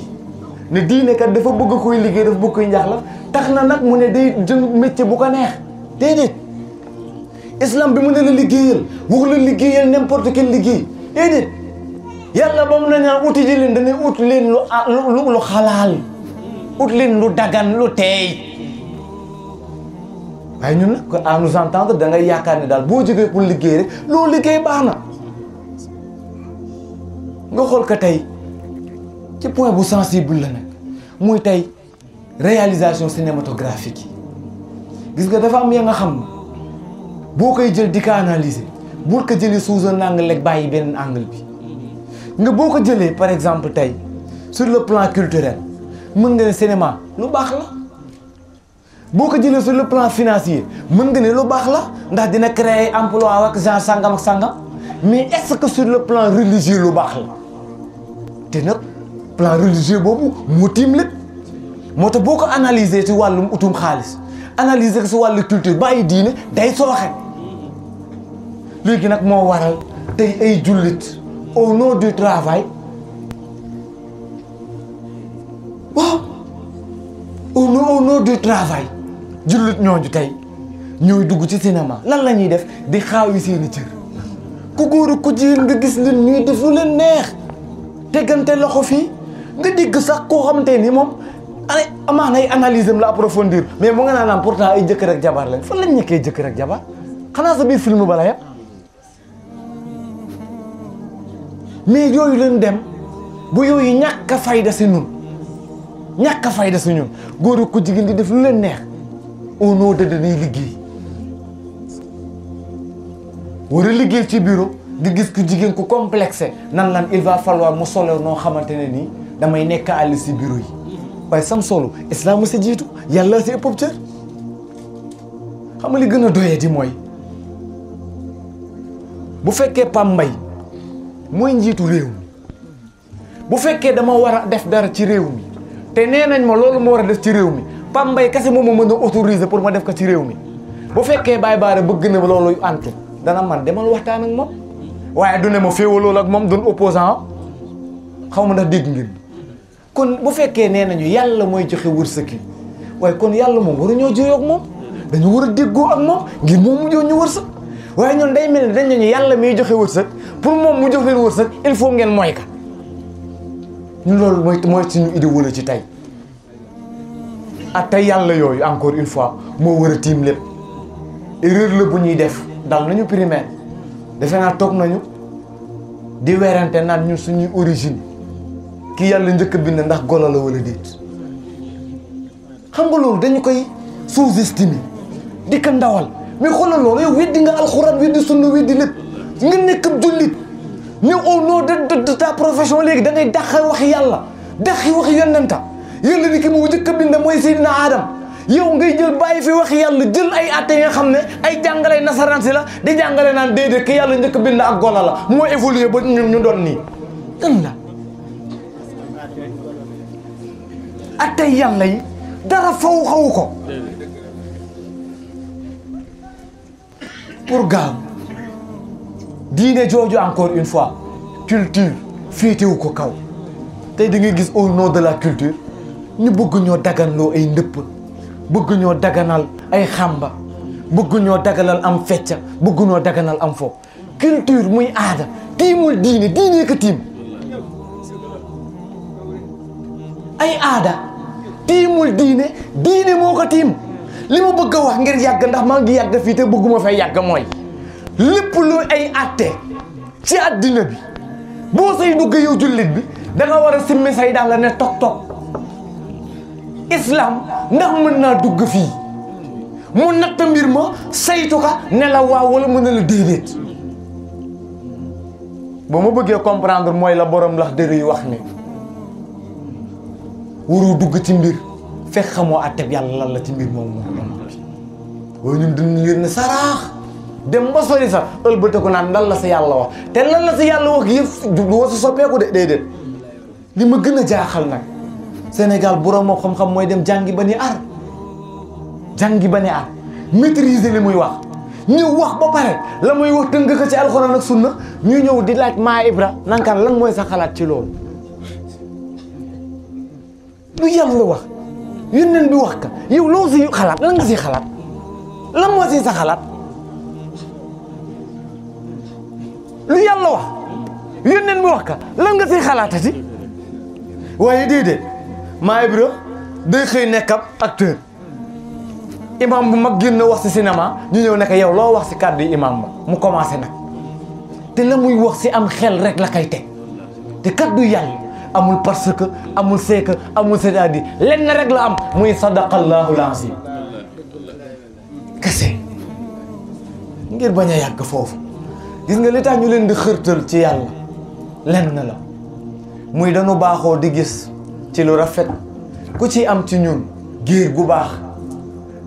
ne diine kat dafa bëgg koy liggéey dafa bëgg koy njaxlaf tax na nag mu ne day jël métier bu ko neex déedéet islam bi mu ne la liggéeyal waxu la liggéeyal n'importe quel liggéey déedéet yàlla ba mu ne ñaan uti ji leen dañuy ut leen lu xalaal ut leen lu dagan lu teey waaye ñun nag à nous entendre da ngay yaakaar ne daal boo jógee pour liggéey rek loo liggéey baax na nga xool ko tey ci point bu sensible la nag muy tey réalisation cinématographique yi gis nga dafa am ya nga xam ne boo koy jël di ko analyser bul ko jëlee sous un angle rek bàyyi beneen angle bi nga boo ko jëlee par exemple tey sur le plan culturel mën nga ne cinéma lu baax la boo ko jëlee sur le plan financier mën nga ne lu baax la ndax dina créer emploi ak genre sangam ak sangam mais est-ce que sur le plan religieux lu baax la te nag plan religieux boobu moo tiim lépp moo tax boo ko analyser ci wàllum utum xaalis analyser ko ci wàllu culture bàyyi diine day sooxe léegi nag moo waral tey ay jullit au nom du travail waaw au nom du travail jullit ñooñu tey ñooy dugg ci cinéma lan la ñuy def di xaawi seeni cër ku góor ku jigéen nga gis leen ñuy def lu leen neex teggante loxo fii nga dégg sax koo xamante ni moom amaana ay analyse am la approfondir mais mu nga naan pourtant ay jëkkër ak jabar lañ fan lañ nekkee jëkkër ak jabar xanaa sa biir film bala ya mais yooyu lañ dem bu yooyu ñàkk a fayda si ñun ñàkk a fayda si ñun góor ko jigéen di def lu leen neex au nom de dañuy liggéey war a liggéey ci bureau di gis ku jigéen ku complexé nan lan il va falloir mu solo noo xamante ne nii damay nekk àll si bureau yi waaye sam solo islam mu si jiitu yàlla si ëpp cër xam nga li gën a doyee di mooy bu fekkee Pam Mbaye mooy njiitu réew mi bu fekkee dama war a def dara ci réew mi te nee nañ ma loolu ma war a def ci réew mi Pam Mbaye kese moom ma mën a autoriser pour ma def ko ci réew mi bu fekkee Baye Bara bëgg na loolu antu dana man demal waxtaan ak moom waaye du ne ma féewaloo ak moom doon opposant xaw ma ndax dégg ngeen kon bu fekkee nee nañu yàlla mooy joxe wërsëg yi waaye kon yàlla moom waruñoo juyoo ak moom dañu war a déggoo ak moom ngir moom mu jox ñu wërsëg waaye ñun day mel ni dañ ñu yàlla miy joxe wërsëg pour moom mu jox leen wërsëg il faut ngeen mooy ka ñun loolu mooy suñu idée wala ci tey ak tey yàlla yooyu encore une fois moo war a tiim lépp erreur la bu ñuy def dal nañu primaire defe naa toog nañu di werante naan ñun suñuy origine ki yàlla njëkk a bind ndax golo la wala déet xam nga loolu dañu koy sous-estimer di ko ndawal mais xoolal loolu yow weddi nga alxuraan weddi sunna weddi lépp nga nekk ab jullit ñëw au nom de ta profession léegi da ngay dàq waxi yàlla dàqi waxi yonenta yàlla ni ki mu njëkk a bind mooy Seydina Adam yow ngay jël bàyyi fi wax yàlla jël ay atte yi nga xam ne ay jàngale nasaraan si la di jàngale naan déedéet ki yàlla njëkk bind ak gola la moo évolué ba ñu doon nii dan la atte yàlla yi dara faw xaw ko pour gaaw diine jooju encore une fois culture féetewu ko kaw tey da ngay gis au nom de la culture ñu bëgg ñoo daganloo ay ndëpp bëgg ñoo daganal ay xamba bëgg ñoo daganal am fecca bëgg ñoo daganal am fo culture muy aada tiimul diine diine ko tiim ay aada tiimul diine diine moo ko tiim li ma bëgg a wax ngir yàgg ndax maa ngi yàgg fii te bëgguma fay yàgg mooy lépp lu ay atte ci àddina bi boo say dugg yow jullit bi da nga war a simmi say daal la ne toog islam ndax mën naa dugg fii mu natt mbir ma saytu ka ne la waaw wala mën na la déedéet ba ma bëggee comprendre mooy la borom lax dëri yu wax ne waru dugg ci mbir fekk xamoo àtteb yàlla lan la ci mbir moom waaye ñun dañu leen ne saraax dem ba sori sax ëlbate ko naan lan la sa yàlla wax te lan la sa yàlla wax yëpp du wasu soppeeku de déedéet li ma gën a jaaxal nag Sénégal borom moo xam-xam mooy dem jàngi ba ni ar jàngi ba ni ar maîtriser li muy wax ñëw wax ba pare la muy wax tënk ko ci alxuraan ak sunna ñu ñëw di laaj maa Ibra nankaan lan mooy sa xalaat ci loolu lu yàlla wax yónneen bi wax ka yow loo si xalaat lan nga si xalaat lan moo si sa xalaat lu yàlla wax yónneen bi wax ka lan nga si xalaatati waaye déedéet maa Ibra day xëy nekk ab acteur imam bu mag génn wax si cinéma ñu ñëw nekk yow loo wax si kàddu yi imam ba mu commencé nag te la muy wax si am xel rek la koy teg te kàddu yàlla amul parce que amul c'est que amul c'est-à-dire lenn rek la am muy sadaqallahu al-azim kese ngir bañ a yàgg foofu gis nga li tax ñu leen di xërtal ci yàlla lenn la muy dañu baaxoo di gis ci lu rafet ku ci am ci ñun géer gu baax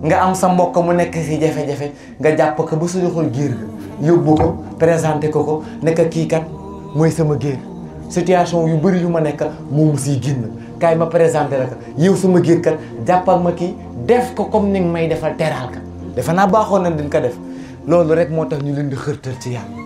nga am sa mbokk mu nekk si jafe-jafe nga jàpp ko ba su joxul géer ga yóbbu ko présenté ko nekk kii kat mooy sama géer situation yu bëri yu ma nekk moom siy génn kaay ma présenté la ko yow sama géer kat jàppal ma kii def ko comme ni nga may defal teral ka defe naa baaxoon nañ dañ ko def loolu rek moo tax ñu leen di xërtal ci yàlla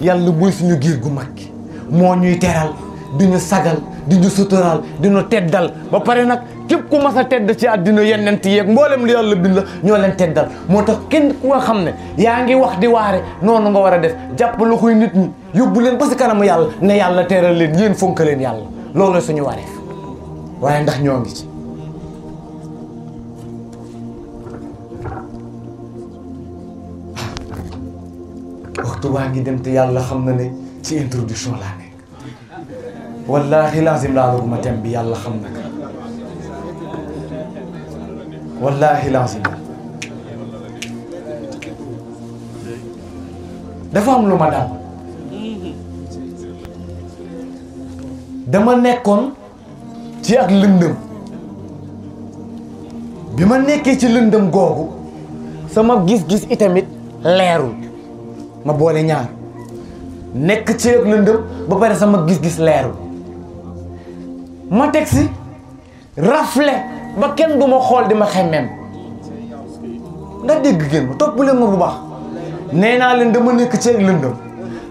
yàlla mooy suñu géer gu mag gi moo ñuy teral di ñu sagal di ñu suturaal di ñu teddal ba pare nag képp ku mas a tedd ci àddina yonent yeeg mboolem li yàlla bind la ñoo leen teddal moo tax kenn ku nga xam ne yaa ngi wax di waare noonu nga war a def jàpp loxoy nit ñi yóbbu leen ba si kanamu yàlla ne yàlla teeral leen yéen fonk leen yàlla loolu la suñu wareef waaye ndax ñoo ngi ci waxtu waa ngi dem te yàlla xam na ne ci introduction laa nekk wallahi lazim laa laguma tem bi yàlla xam na ka wallahi lazim dafa am lu ma daal dama nekkoon ci ak lëndëm bi ma nekkee ci lëndëm googu sama gis-gis itamit leerul ma boole ñaar nekk ci ak lëndëm ba pare sama gis-gis leerul ma teg si rafle ba kenn du ma xool di ma xemmem ndax dégg ngeen ma topp leen ma bu baax nee naa leen dama nekk ci ak lëndëm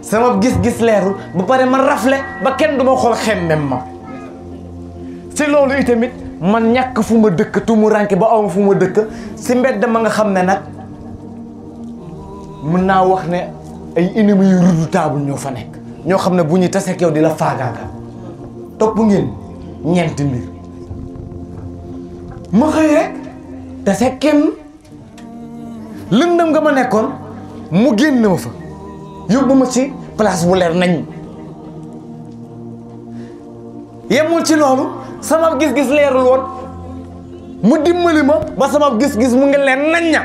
sama gis-gis leerul ba pare ma rafle ba kenn du ma xool xemmem ma si loolu itamit man ñàkk fu ma dëkk tumuranke ba awma fu ma dëkk si mbedd ma nga xam ne nag mën naa wax ne ay ennemis yu redoutable ñoo fa nekk ñoo xam ne bu ñu taseeg yow di la faagaagal topp ngeen ñeenti mbir ma xëy rek taseeg kenn lëndëm nga ma nekkoon mu génn ma fa yóbbu ma ci place bu leer nañ yemul ci loolu sama gis-gis leerul woon mu dimbali ma ba sama gis-gis mu ngi leer nañ ña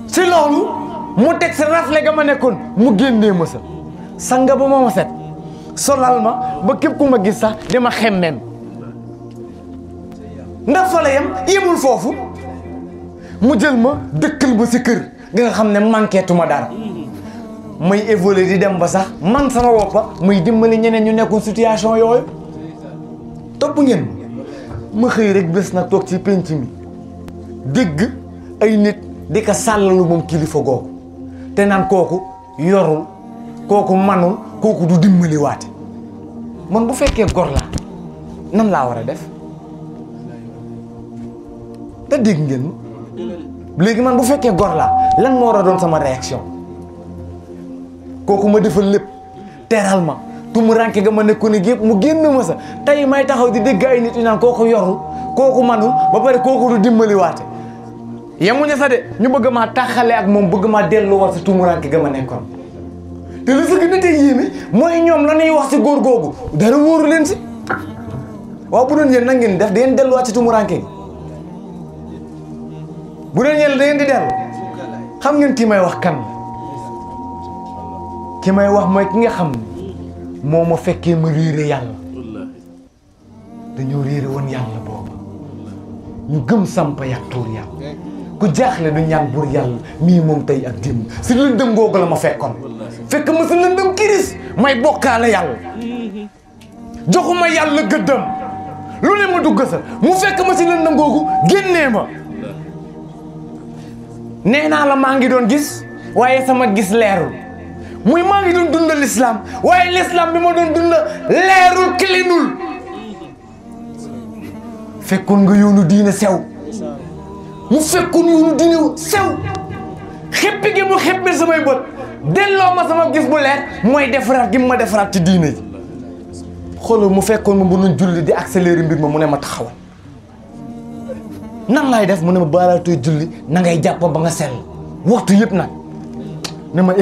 ci loolu mu teg si rafle ga ma nekkoon mu génnee ma sa sanga ba ma set solal ma ba képp ku ma gis sax dama xemmem ndax fa la yemul foofu mu jël ma dëkkal ba si kër nga xam ne manqueetuma dara may évoluer di dem ba sax man sama boppa muy dimbali ñeneen ñu nekkul situation yooyu topp ngeen ma xëy rek bés nag toog ci penc mi dégg ay nit di ko sàllalu moom kilifa googu te naan kooku yorul kooku manul kooku du dimbali waate man bu fekkee gor laa nan laa war a def te dégg ngeen léegi man bu fekkee gor laa lan moo war a doon sama réaction kooku ma defal lépp teral ma tumuranke ga ma nekkoon ak yëpp mu génn ma sa tey may taxaw di dégg ay nit yu naan kooku yorul kooku manul ba pare kooku du dimbali waate yemuñu sa de ñu bëgg maa taxale ak moom bëgg maa delluwaat sa tumuranke ga ma nekkoon te li sa gën a tey yéeme mooy ñoom la ñuy wax si góor googu dara wóoru leen si waaw bu doon yéen na ngeen def da ngeen delluwaat si tumuranke gi bu doon yéen da ngeen di dellu xam ngeen ki may wax kan ki may wax mooy ki nga xam ne moo ma fekkee ma réere yàlla dañoo réere woon yàlla boobu ñu gëm sampa yak tuur yàlla ku jaaxle du ñaan buur yàlla mii moom tey ak démb si lëndëm googu la ma fekkoon fekk ma si lëndëm kiris may bokkaale yàlla joxuma yàlla gëddam lu ne ma dugg sa mu fekk ma si lëndëm googu génnee ma nee naa la maa ngi doon gis waaye sama gis leerul muy maa ngi doon dunda l'islam waaye l'islam bi ma doon dunda leerul kilinul fekkoon nga yoonu diine sew mu fekkoon yoonu diine sew xeppi gi mu xeppi samay bët delloo ma sama gis bu leer mooy defaraat gi ma defaraat ci diine ji xoolal mu fekkoon ma mënoon julli di accélérer mbir ma mu ne ma taxawal nan laay def mu ne ma baalaatooy julli na ngay jàpp ba nga sell waxtu yëpp nag ne ma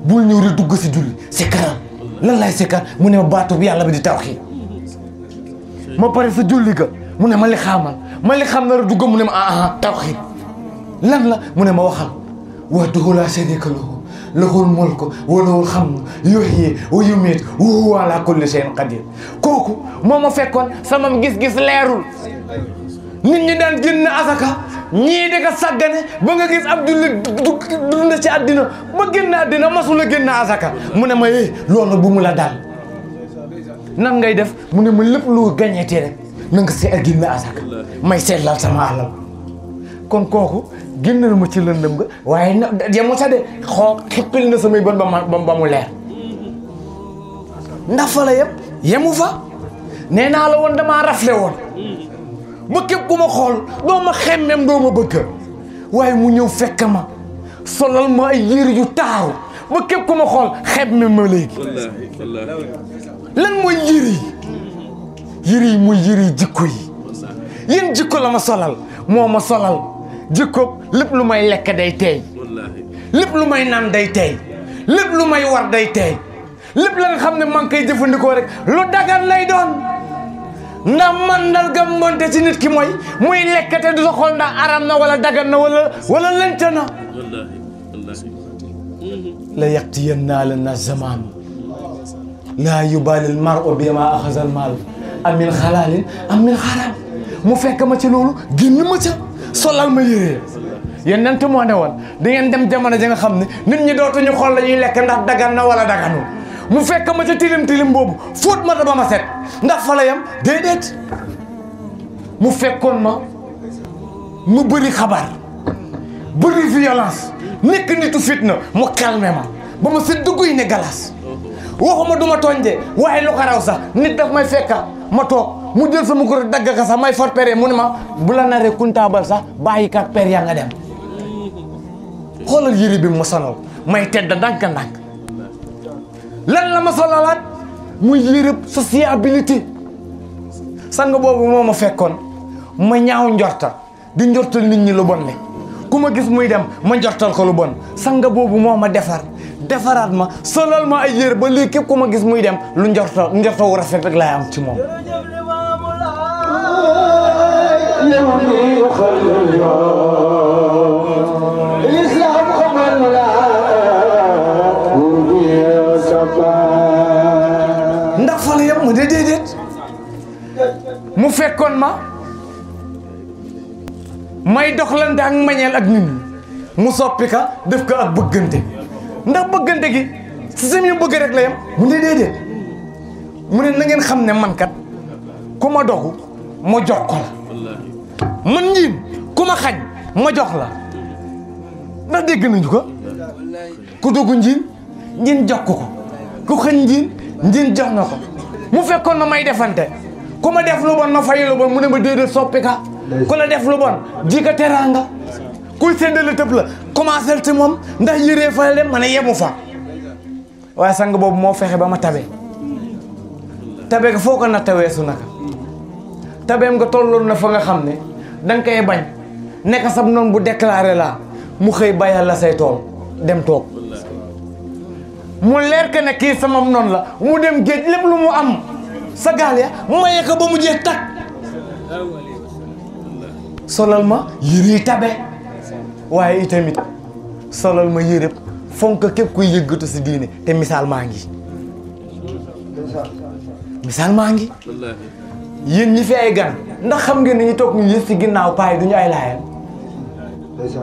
bul ñëw rek dugg si julli si karam lan laay si kar mu ne ma baatu bi yàlla bi di tawxiid ma pare sa julli ga mu ne ma li xaamal ma li xam na rek dugg mu ne ma tawxiid lan la mu ne ma waxal wahdahu laa shariika lahu lahul mulku wa lahul hamdu yuhyi wa yumiitu wa huwa alaa kulli shay'in qadiir kooku moo ma fekkoon sama gis-gis leerul nit ñi daan génn asaka ñii di ko sàggane ba nga gis ab julli dund ci àddina ba génn àddina masul a génn asaka mu ne ma loolu bu mu la dal nan ngay def mu ne ma lépp lu gañeetee rek na nga see ak génn asaka may seetlal sama alal kon kooku génnal ma ci lëndëm nga waaye na yemu sa de xippil na samay bët ba mu leer ndax fa la yemu fa nee naa la woon damaa rafle woon ba képp ku ma xool doo ma xemmem doo ma bëgg waaye mu ñëw fekk ma solal ma ay yére yu taaru ba képp ku ma xool xemmem ma léegi lan mooy yére yi muy yére yi jikko yi yéen jikko la ma solal moo ma solal jikko lépp lu may lekk day teey lépp lu may naan day teey lépp lu may war day teey lépp la nga xam ne man koy jëfandikoo rek lu dagan lay doon ndax mandal ga monte ci nit ki mooy muy lekkate du sa xool ndax aram na wala dagan na wala lënt na la yaqtiyanna zaman laa yubaali al mar'u bima axaza al maal am min xalaalin am min xaraam mu fekk ma ci loolu génn ma ca solal ma yére yéen nant moo ne woon da ngeen dem jamono ji nga xam ne nit ñi dootuñu xool la ñuy lekk ndax dagan na wala daganul mu fekk ma ca tilim boobu fóot ma da ba ma set ndax fa la yam déedéet mu fekkoon ma mu bëri xabaar bëri violence nekk nitu fitna mu calmé ma ba ma set dugg yi ne galas waxuma du ma tooñde waaye lu ko raw sax nit daf may fekka ma toog mu jël sama ko dagg ka sax may for pere mu ne ma bu la naree kuntaabal sax bàyyi kat per yaa nga dem xoolal yëri bi ma sonal may tedd ndànk-ndànk lan la ma solalaat muy yërëb sociabilité sang boobu moo ma fekkoon ma ñaaw njorta di njortal nit ñi lu bon le ku ma gis muy dem ma njortal ko lu bon sang boobu moo ma defaraat ma solal ma ay yër ba léegi képp ku ma gis muy dem lu njorta wu rafet rek laay am ci moom ndax fa la yam ma déedéet mu fekkoon ma may doxlante ak mañeel ak nit ñi mu soppi ka def ko ak bëggante ndax bëggante gi si sam yu bëgg rek la yam mu ne déedéet mu ne na ngeen xam ne man kat ku ma dogu ma jox ko la man njiin ku ma xañ ma jox la ndax dégg nañu ko ku dogu njiin jox ko ku xañ njiin jox na ko mu fekkoon ma may defante ku ma def lu bon ma fay lu bon mu ne ma déedéet soppi ka ku la def lu bon ji ka teraanga kuy séddale tëb la commencé ci moom ndax yëree fa dem ma ne yemu fa waaye sang boobu moo fexe ba ma tabe ga foo ko natta weesu naka tabeem nga tolloon na fa nga xam ne danga koy bañ nekk sab noonu bu déclaré la mu xëy bayal la say tool dem toog mu leer que ne kii sama noonu la mu dem géej lépp lu mu am sa gaal ya maye ko ba mu jeex takk solal ma yëre tabe waaye itamit solal ma yëre fonk képp kuy yëggatu si diine te misaal maa ngi yéen ñi fi ay gan ndax xam ngeen ni ñu toog ñu yës si ginnaaw paay duñu ay laayal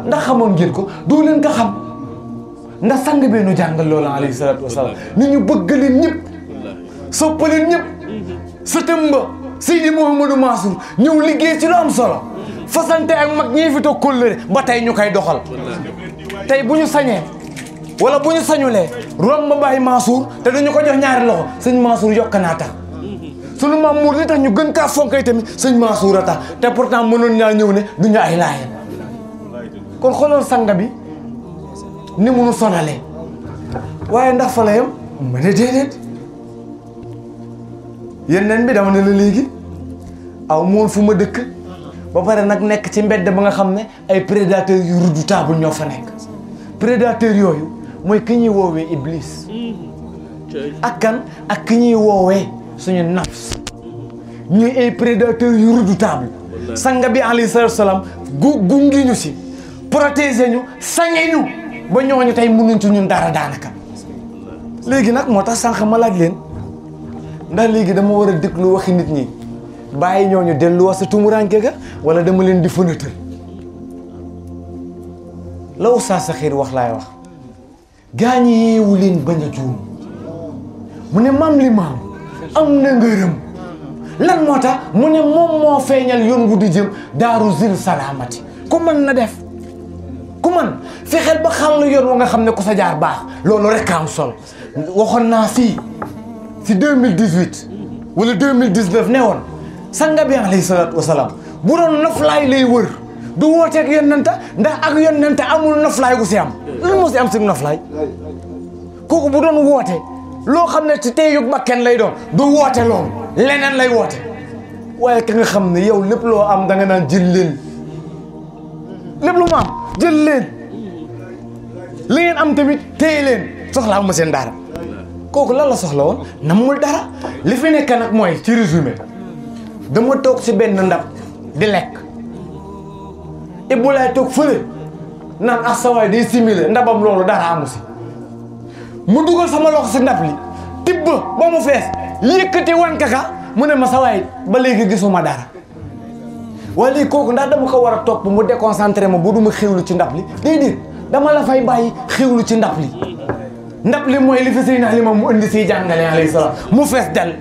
ndax xamoon ngeen ko doo leen ko xam ndax sang bee nu jàngal loolu alayhi salaatu wasalaam ni ñu bëgg leen ñëpp soppaleen ñëpp sëtëm ba Seydi Mouhamadou Mansour ñëw liggéey ci lu am solo fasante ak mag ñii fi toog kóllëre ba tey ñu koy doxal tey bu ñu sañee wala bu ñu sañulee romb ba bàyyi Mansour te dañu ko jox ñaari loxo sëñ Mansour yokk naa tax sunu maam Mour li tax ñu gën kaa fonkay tamit sëñ Mansour a tax te pourtant mënoon ñaa ñëw ne duñu ay laayeen kon xoolal sanga bi ni munu sonalee waaye ndax fa la yam ma ne déedéet yeneen bi dama ne la léegi aw moon fu ma dëkk ba pare nag nekk ci mbedd ba nga xam ne ay prédateurs yu redoutable ñoo fa nekk prédateurs yooyu mooy ki ñuy woowee Iblis ak kan ak ki ñuy woowee suñu nafs ñuy ay prédateurs yu redoutable sanga bi alayhi salaatu salaam gungi ñu si protéger ñu sange ñu ba ñooñu tey mënuñ ci ñun dara daanaka léegi nag moo tax sànq ma laaj leen ndax léegi dama war a déglu waxi nit ñi bàyyi ñooñu delluwaat sa tumuranke ga wala dama leen di fënatal la Oustaz Sakhir wax laay wax gaañ yeewu leen bañ a juum mu ne maam li maam am na ngërëm lan moo tax mu ne moom moo feeñal yoon wu di jëm daaru zil salaamati ku mën na def ku man fexeel ba xàll yoon wa nga xam ne ku sa jaar baax loolu rek am sol waxoon naa fii si 2018 wala 2019 ne woon sanga bi alayhi salaatu wasalaam bu doon noflaay lay wër du wooteeg yonenta ndax ak yonenta amul noflaay gu si am lan moo si am si noflaay kooku bu doon woote loo xam ne ci teeyug bakken lay doon du woote loolu leneen lay woote waaye ka nga xam ne yow lépp loo am da nga naan jël leen lépp lu ma am jël leen li ngeen am tamit téye leen soxlaa ma seen dara kooku lan la soxla woon namul dara li fi nekk nag mooy ci résumé dama toog si benn ndab di lekk Ibou Laye toog fële naan ak sawaay day simile ndabam loolu dara amu si mu dugal sama loxo si ndab li tibb ba mu fees yëkkati wan kaka mu ne ma sawaay ba léegi gisuma dara waaye léegi kooku ndax dama ko war a topp mu déconcentré ma bu duma xéwlu ci ndab li déedéet dama la fay bàyyi xéwlu ci ndab li ndab li mooy li fi Seydina Limaamu mu indi siy jàngale alayhi salaam mu fees del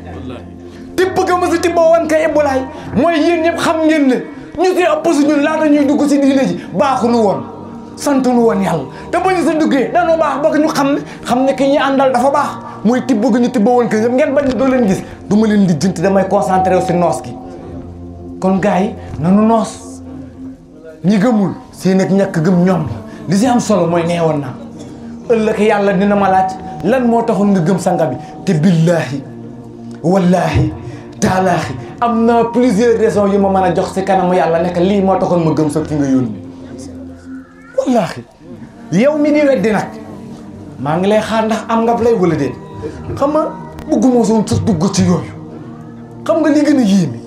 tibb ga ma si tibboo wan ka Ibou Laye mooy yéen ñëpp xam ngeen ne ñu si ëpp si ñun laata ñuy dugg si diine ji baaxuñu woon sant nu woon yàlla te ba ñu sa duggee danoo baax ba ñu xam ne ki ñuy àndal dafa baax muy tibb gi ñu tibboo woon ka ñëpp ngeen bañ ne doo leen gis du ma leen di jënti damay concentré wu si noos gi kon gars yi nanu noos ñi gëmul seen ak ñàkk gëm ñoom li si am solo mooy neewoon naa ëllëg yàlla dina ma laaj lan moo taxoon nga gëm sanga bi te billaahi wallaahi taalaahi am na plusieurs raisons yu ma mën a jox si kanamu yàlla nekk lii moo taxoon ma gëm sa ki nga yónni wallaahi yow mi di weddi nag maa ngi lay xaar ndax am nga lay wala déet xam nga bëgguma soon sax dugg ci yooyu xam nga li gën a yéeme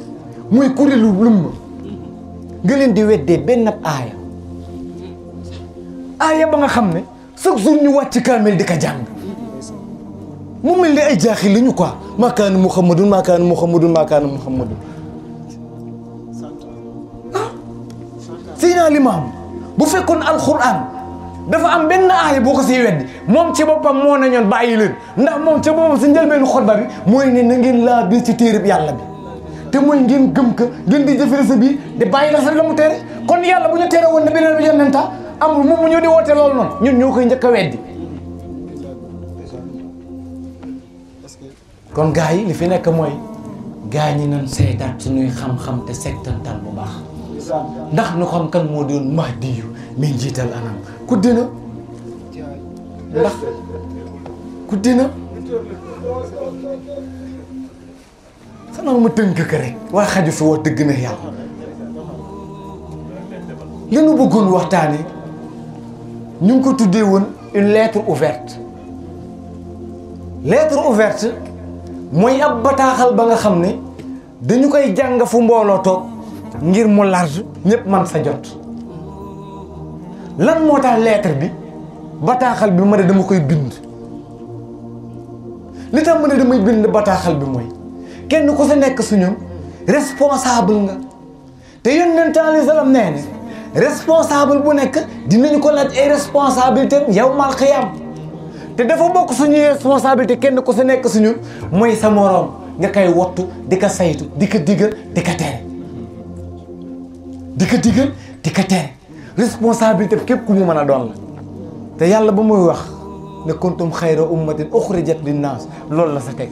muy kuréelu lumb nga leen di weddee benn aaya ba nga xam ne chaque jour ñu wàcc kaamel di ko jàng mu mel ni ay jaaxi li ñu quoi maakaanu muhammadun maakaanu muhammadun maakaanu muhammadun ah Seydina Limaamu bu fekkoon alxuraan dafa am benn aaya boo ko siy weddi moom ci boppam moo ne ñoon bàyyi leen ndax moom ci boppam si njëlbeenu xutba bi mooy ne na ngeen laa biir ci téereb yàlla bi te mooy ngeen gëm ka ngeen di jëfere sa biir di bàyyi la sa la mu tere kon yàlla bu ñu tere woon ne beneen bi yonenta amul moom mu ñëw di woote loolu noonu ñun ñoo koy njëkk a weddi kon gars yi li fi nekk mooy gars ñi nan seetaat suñuy xam-xam te settantal bu baax ndax nu xam kan moo doon Mahdiyu min jiital anam ku dina ndax ku dina xanaa ma tënk ko rek waa xaju fi wax dëgg na yàlla li nu bëggoon waxtaane ñu ngi ko tuddee woon une lettre ouverte mooy ab bataaxal ba nga xam ne dañu koy jàng fu mbooloo toog ngir mu large ñëpp man sa jot lan moo tax lettre bi bataaxal bi ma ne dama koy bind li tax ma ne damay bind bataaxal bi mooy kenn ku sa nekk suñu responsable nga te Yonent alayhi salaam nee ne responsable bu nekk dinañu ko laaj ay responsabilité yawmal qiyaam te dafa bokk suñuy responsabilité kenn ku sa nekk suñu mooy sa moroom nga koy wattu di ko saytu di ko digal di ko tere responsabilité képp ku mu mën a doon la te yàlla ba muy wax ne kuntum xayra ummatin uxrijat linnaas loolu la sa teg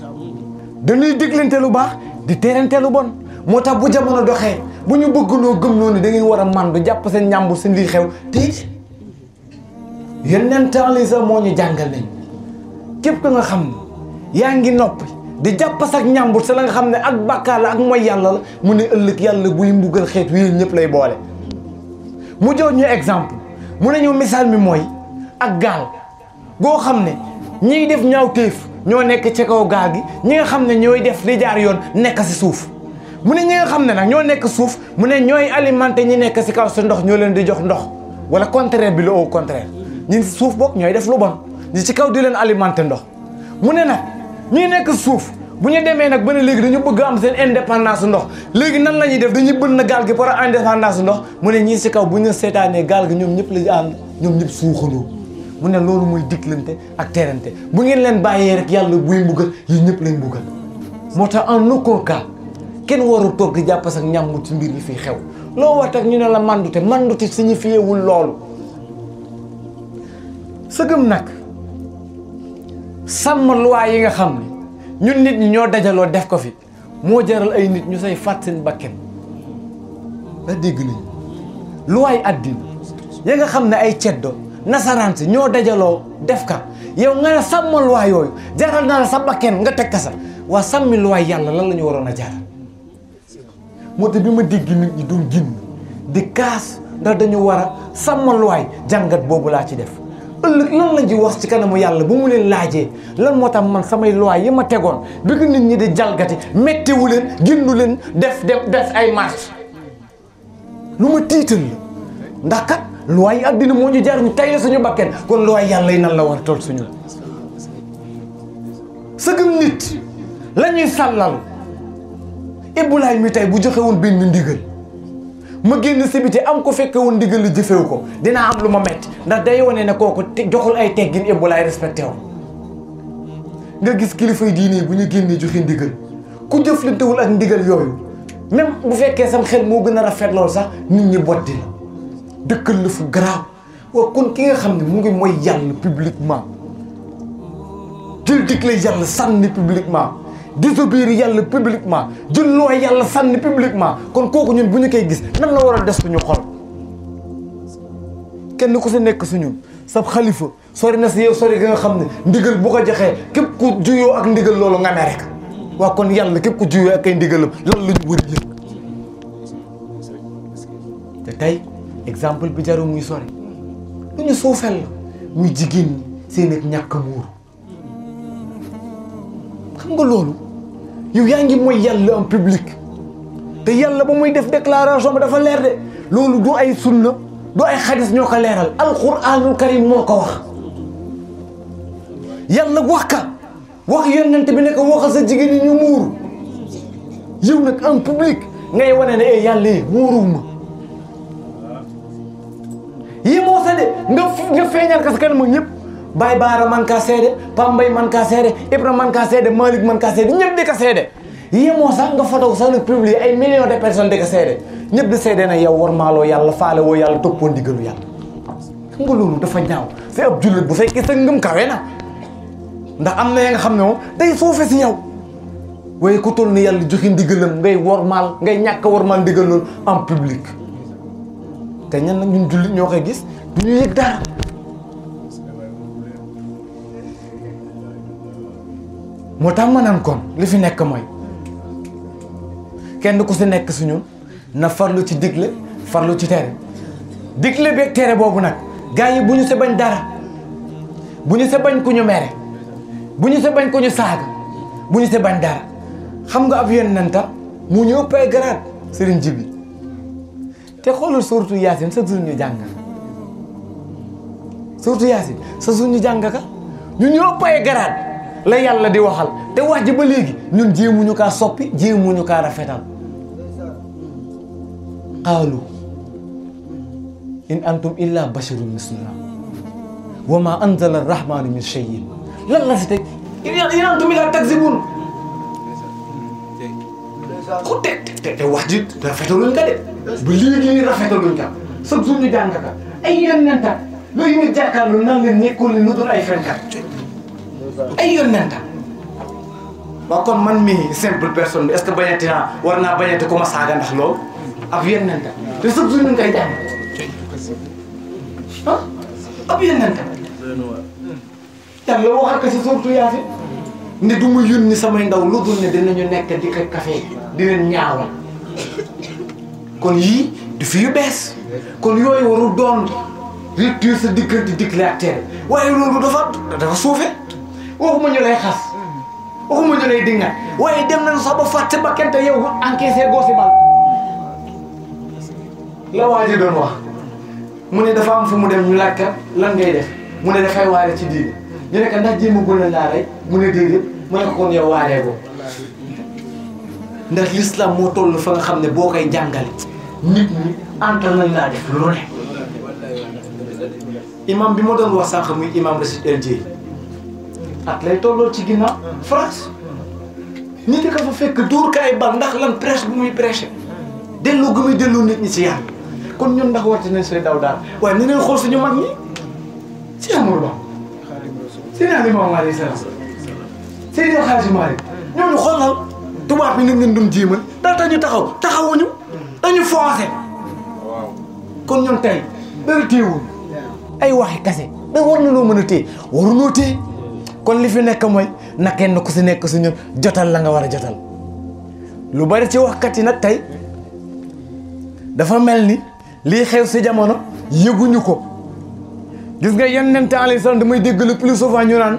dañuy diglante lu baax di terante lu bon moo tax bu jamono doxee bu ñu bëgg noo gëm noonu da ngeen war a mandu jàpp seen ñàmbur seen lii xew te Yonent alayhi salaam moo ñu jàngal nañ képp ka nga xam ne yaa ngi noppi di jàpp sax ñàmbur sa la nga xam ne ak bàkkaar la ak mooy yàlla la mu ne ëllëg yàlla buy mbugal xeet wi ñëpp lay boole mu jox ñu exemple mu ne ñu misaal mi mooy ak gaal goo xam ne ñiy def ñaawteef ñoo nekk ci kaw gaal gi ñi nga xam ne ñooy def li jaar yoon nekk si suuf mu ne ñi nga xam ne nag ñoo nekk suuf mu ne ñooy alimenté ñi nekk si kaw si ndox ñoo leen di jox ndox wala contraire bi la au contraire ñi si suuf boog ñooy def lu bon ñi ci kaw di leen alimenté ndox mu ne nag ñi nekk suuf bu ñu demee nag ba ne léegi dañu bëgg am seen indépendance ndox léegi nan la ñuy def dañuy bënn na gaal gi pour indépendance ndox mu ne ñii si kaw bu ñu seetaanee gaal gi ñoom ñëpp la ànd ñoom ñëpp suuxandoo mu ne loolu mooy diglante ak terante bu ngeen leen bàyyee rek yàlla buy mbugal yi ñëpp lañ mbugal moo tax en aucun cas kenn warul toog di jàpp sax ñàmm ci mbir yi fii xew loo wax ak ñu ne la mandute signifiewul loolu sëgëm nag sàmm loi yi nga xam ne ñun nit ñi ñoo dajaloo def ko fi moo jaral ay nit ñu say fàtt seen bakken la dégg nañu luwaay àddina ya nga xam ne ay ceddo nasaraan si ñoo dajaloo def ka yow nga ne sàmmal luwaay yooyu jaral na la sa bakken nga teg ka sa waa sàmmi luwaay yàlla lan la ñu waroon a jaral moo tax bi ma dégg nit ñi doon génn di kaas ndax dañu war a sàmmal luwaay jàngat boobu laa ci def ëllëg lan lañ ci wax ci kanamu yàlla bu mu leen laajee lan moo tax man samay luwaay yi ma tegoon bi ko nit ñi di jalgati mettiwu leen gindu leen def ay marche lu ma tiital la ndax kat luwaay yi àddina moo ñu jar ñu tay la suñu bakken kon luwaay yàlla yi nan la war a toll suñu sëgëm nit la ñuy sàllal Ibulaay mi tey bu joxe woon benn ndigal ma génn si biti am ko fekke woon ndigal li jëfewu ko dinaa am lu ma metti ndax day wane ne kooku joxul ay teggin Ibulaay respecté wu nga gis kilifay diine bu ñu génnee joxe ndigal ku jëflantewul ak ndigal yooyu même bu fekkee sam xel moo gën a rafet lool sax nit ñi boddi la dëkkal la fu garaaw waaw kon ki nga xam ne mu ngi mooy yàlla publiquement jël digle yàlla sànni publiquement désobéir yàlla publiquement jël looy yàlla sànni publiquement kon kooku ñun bu ñu koy gis nan la war a des suñu xol kenn ku si nekk suñu sab xalifa sori na si yow sori ga nga xam ne ndigal bu ko joxee képp ku juyoo ak ndigal loolu nga ne rek waaw kon yàlla képp ku juyoo ak ay ndigalam lan la ñu war a yëg te tey exemple bi jaru muy sori lu ñu suufel la muy jigéen ñi seen ak ñàkk muuru xam nga loolu yow yaa ngi mooy yàlla en public te yàlla ba muy def déclaration bi dafa leer de loolu du ay sunna du ay xadis ñoo ko leeral alquranul karim moo ko wax yàlla wax ka wax yonent bi ne ko waxal sa jigéen ñi ñu muuru yow nag en public ngay wane ne yàlla yi muuruwuma yi moo sa de nga feeñal ka sa kanam ñëpp Baye Baara man kaa seede Pambay man kaa seede Ibra man kaa seede Malick man kaa seede ñëpp di ko seede yéemoo sax nga photo sax nag publier ay millions de personnes di ko seede ñëpp di seede na yow war maaloo yàlla faale woo yàlla toppoo ndigalu yàlla xam nga loolu dafa ñaaw c'est ab jullit bu fekkee sa ngëm kawe na ndax am na ya nga xam ne moom day suufe si yow waaye ku toll ni yàlla joxe ndigalam ngay wormaal ngay ñàkk a wormaal ndigal loolu en public te ñan nag ñun jullit ñoo koy gis du ñu yëg dara moo tax ma naan kon li fi nekk mooy kenn ku si nekk si ñun na farlu ci digle farlu ci tere digle beeg tere boobu nag gars yi bu ñu sa bañ dara bu ñu sa bañ ku ñu mere bu ñu sa bañ ku ñu saaga bu ñu sa bañ dara xam nga ab yonent mu ñu ëpp ay garaat Sëriñ Jibi te xoolal surtout Yaasin sa jour ñu jàng surtout Yaasin sa jour ñu jàng ka ñu ëpp ay garaat la yàlla di waxal te wax ji ba léegi ñun jéemuñu kaa soppi jéemuñu kaa rafetal qaalu in antum illa basharun misluna wa ma anzala arrahmanu min shay'in lan la si teg in antum illa takzibun ku te wax ji rafetaluñ ka de ba léegi nii rafetaluñ ka chaque jour ñu jàng ka ay yonent loolu ñu jàkkaarloo nan leen nekkul lu dul ay fenkat ay yonent waaw kon man mii simple personne bi est-ce que bañati naa war naa bañati ku ma saaga ndax loolu ab yonent te chaque jour ñu ngi koy jàng ah ab yonent yàlla waxal ko si surtout Yaasin ne du ma yónni samay ndaw lu dul ne dinañu nekk di ko café di leen ñaawal kon yii du fi yu bees kon yooyu warul doon rupture sa diggante digle ak tere waaye loolu dafa suufe waxuma ñu lay xas waxuma ñu lay dingat waaye dem nañu sax ba fàtte ba kente yow encaissé goosi bal la waa ji doon wax mu ne dafa am fu mu dem ñu laaj ka lan ngay def mu ne dafay waare ci diine ñu ne ko ndax jéemagul na laa rey mu ne déedéet mu ne ko kon yow waaree ko ndax l'islam moo toll fa nga xam ne boo koy jàngale nit ñi antal nañ laa def lu ne imam bi ma doon wax sànq muy imam Rachid El Dieye at lay tolloo ci ginnaaw France nit ka fa fekk dóor ka ay bal ndax lan prêche bu muy prêché delloo gu muy delloo nit ñi ci yàlla kon ñun ndax warte nañ sooy daw daal waaye ni leen xool suñu mag ñi si amul ba Seydina Limaamu alayhi salaam Seydina Xaaji Maalik ñooñu xoolal tubaab bi nañ leen doon jéemal daal tax ñu taxawuñu dañu foncé kon ñoom tey dara téewul ay waxi kase da war na noo mën a téye warunoo téye kon li fi nekk mooy na kenn ku si nekk si ñun jotal la nga war a jotal lu bari ci waxkat yi nag tey dafa mel ni lii xew si jamono yëguñu ko gis nga yonent alayhi salaam damay dégg le plus souvent ñu naan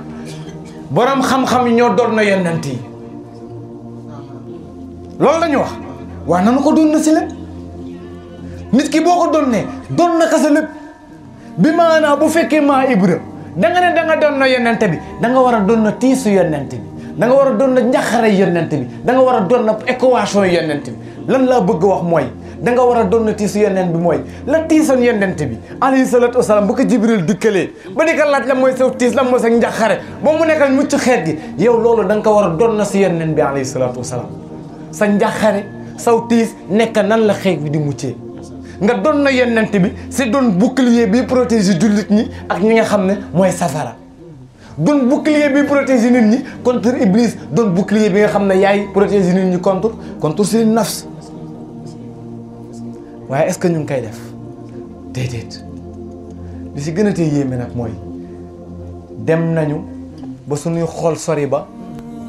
borom xam-xam yi ñoo doon na yonent yi loolu la ñu wax waaw nanu ko doon na si lépp nit ki boo ko doonnee doon na kasa lépp bi maanaam bu fekkee maa Ibra da nga ne da nga doon na yonent bi da nga war a doon na tiisu yonent bi da nga war a doon na njaxare yonent bi da nga war a doon na équation yonent bi lan laa bëgg wax mooy da nga war a doon na tiisu yonent bi mooy la tiisoon yonent bi alayhi salaatu wasalaam bu ko Jibril dikkalee ba di ko laaj la mooy saw tiis la mooy sa njaxare ba mu nekkal mucc xeet gi yow loolu da nga ko war a doon na si yonent bi alayhi salaatu wasalaam sa njaxare saw tiis nekk nan la xeet bi di muccee nga doon na yonent bi si doon bouclier bi protéger jullit ñi ak ñi nga xam ne mooy safara doon bouclier bi protéger nit ñi contre Iblis doon bouclier bi nga xam ne yaay protéger nit ñi contre seen nafs waaye est-ce que ñu ngi koy def déedéet li si gën a tee yéeme nag mooy dem nañu ba suñuy xool sori ba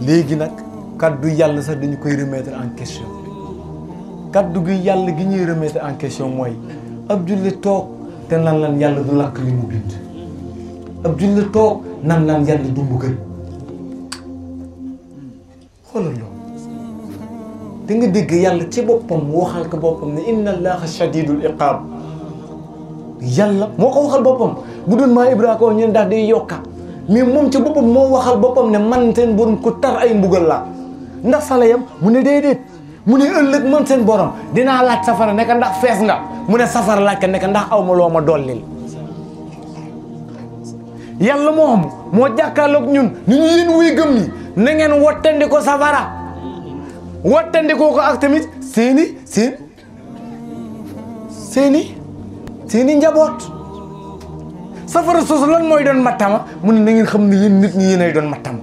léegi nag kaddu yàlla sax dañu koy remettre en question kaddu gi yàlla gi ñuy remettre en question mooy ab jullit toog te nan lan yàlla du lakk li mu bind ab jullit toog nan lan yàlla du mbugal xoolal loolu da nga dégg yàlla ci boppam waxal ko boppam ne inna allaha shadidul iqaab yàlla moo ko waxal boppam bu doon maa Ibrahima ko ñu ndax day yokka mais moom ci boppam moo waxal boppam ne man seen borom ku tar ay mbugal laa ndax fa la yam mu ne déedéet mu ne ëllëg man seen borom dinaa laaj safara nekk ndax fees nga mu ne safara laaj ka nekk ndax aw ma loo ma dollil yàlla moo jàkkaarloog ñun ni ñu yéen wuy gëm ñi na ngeen wottandi ko safara wottandi ko ak tamit seeni njaboot safara soosu lan mooy doon mattama mu ne na ngeen xam ne yéen nit ñi yéenay doon mattama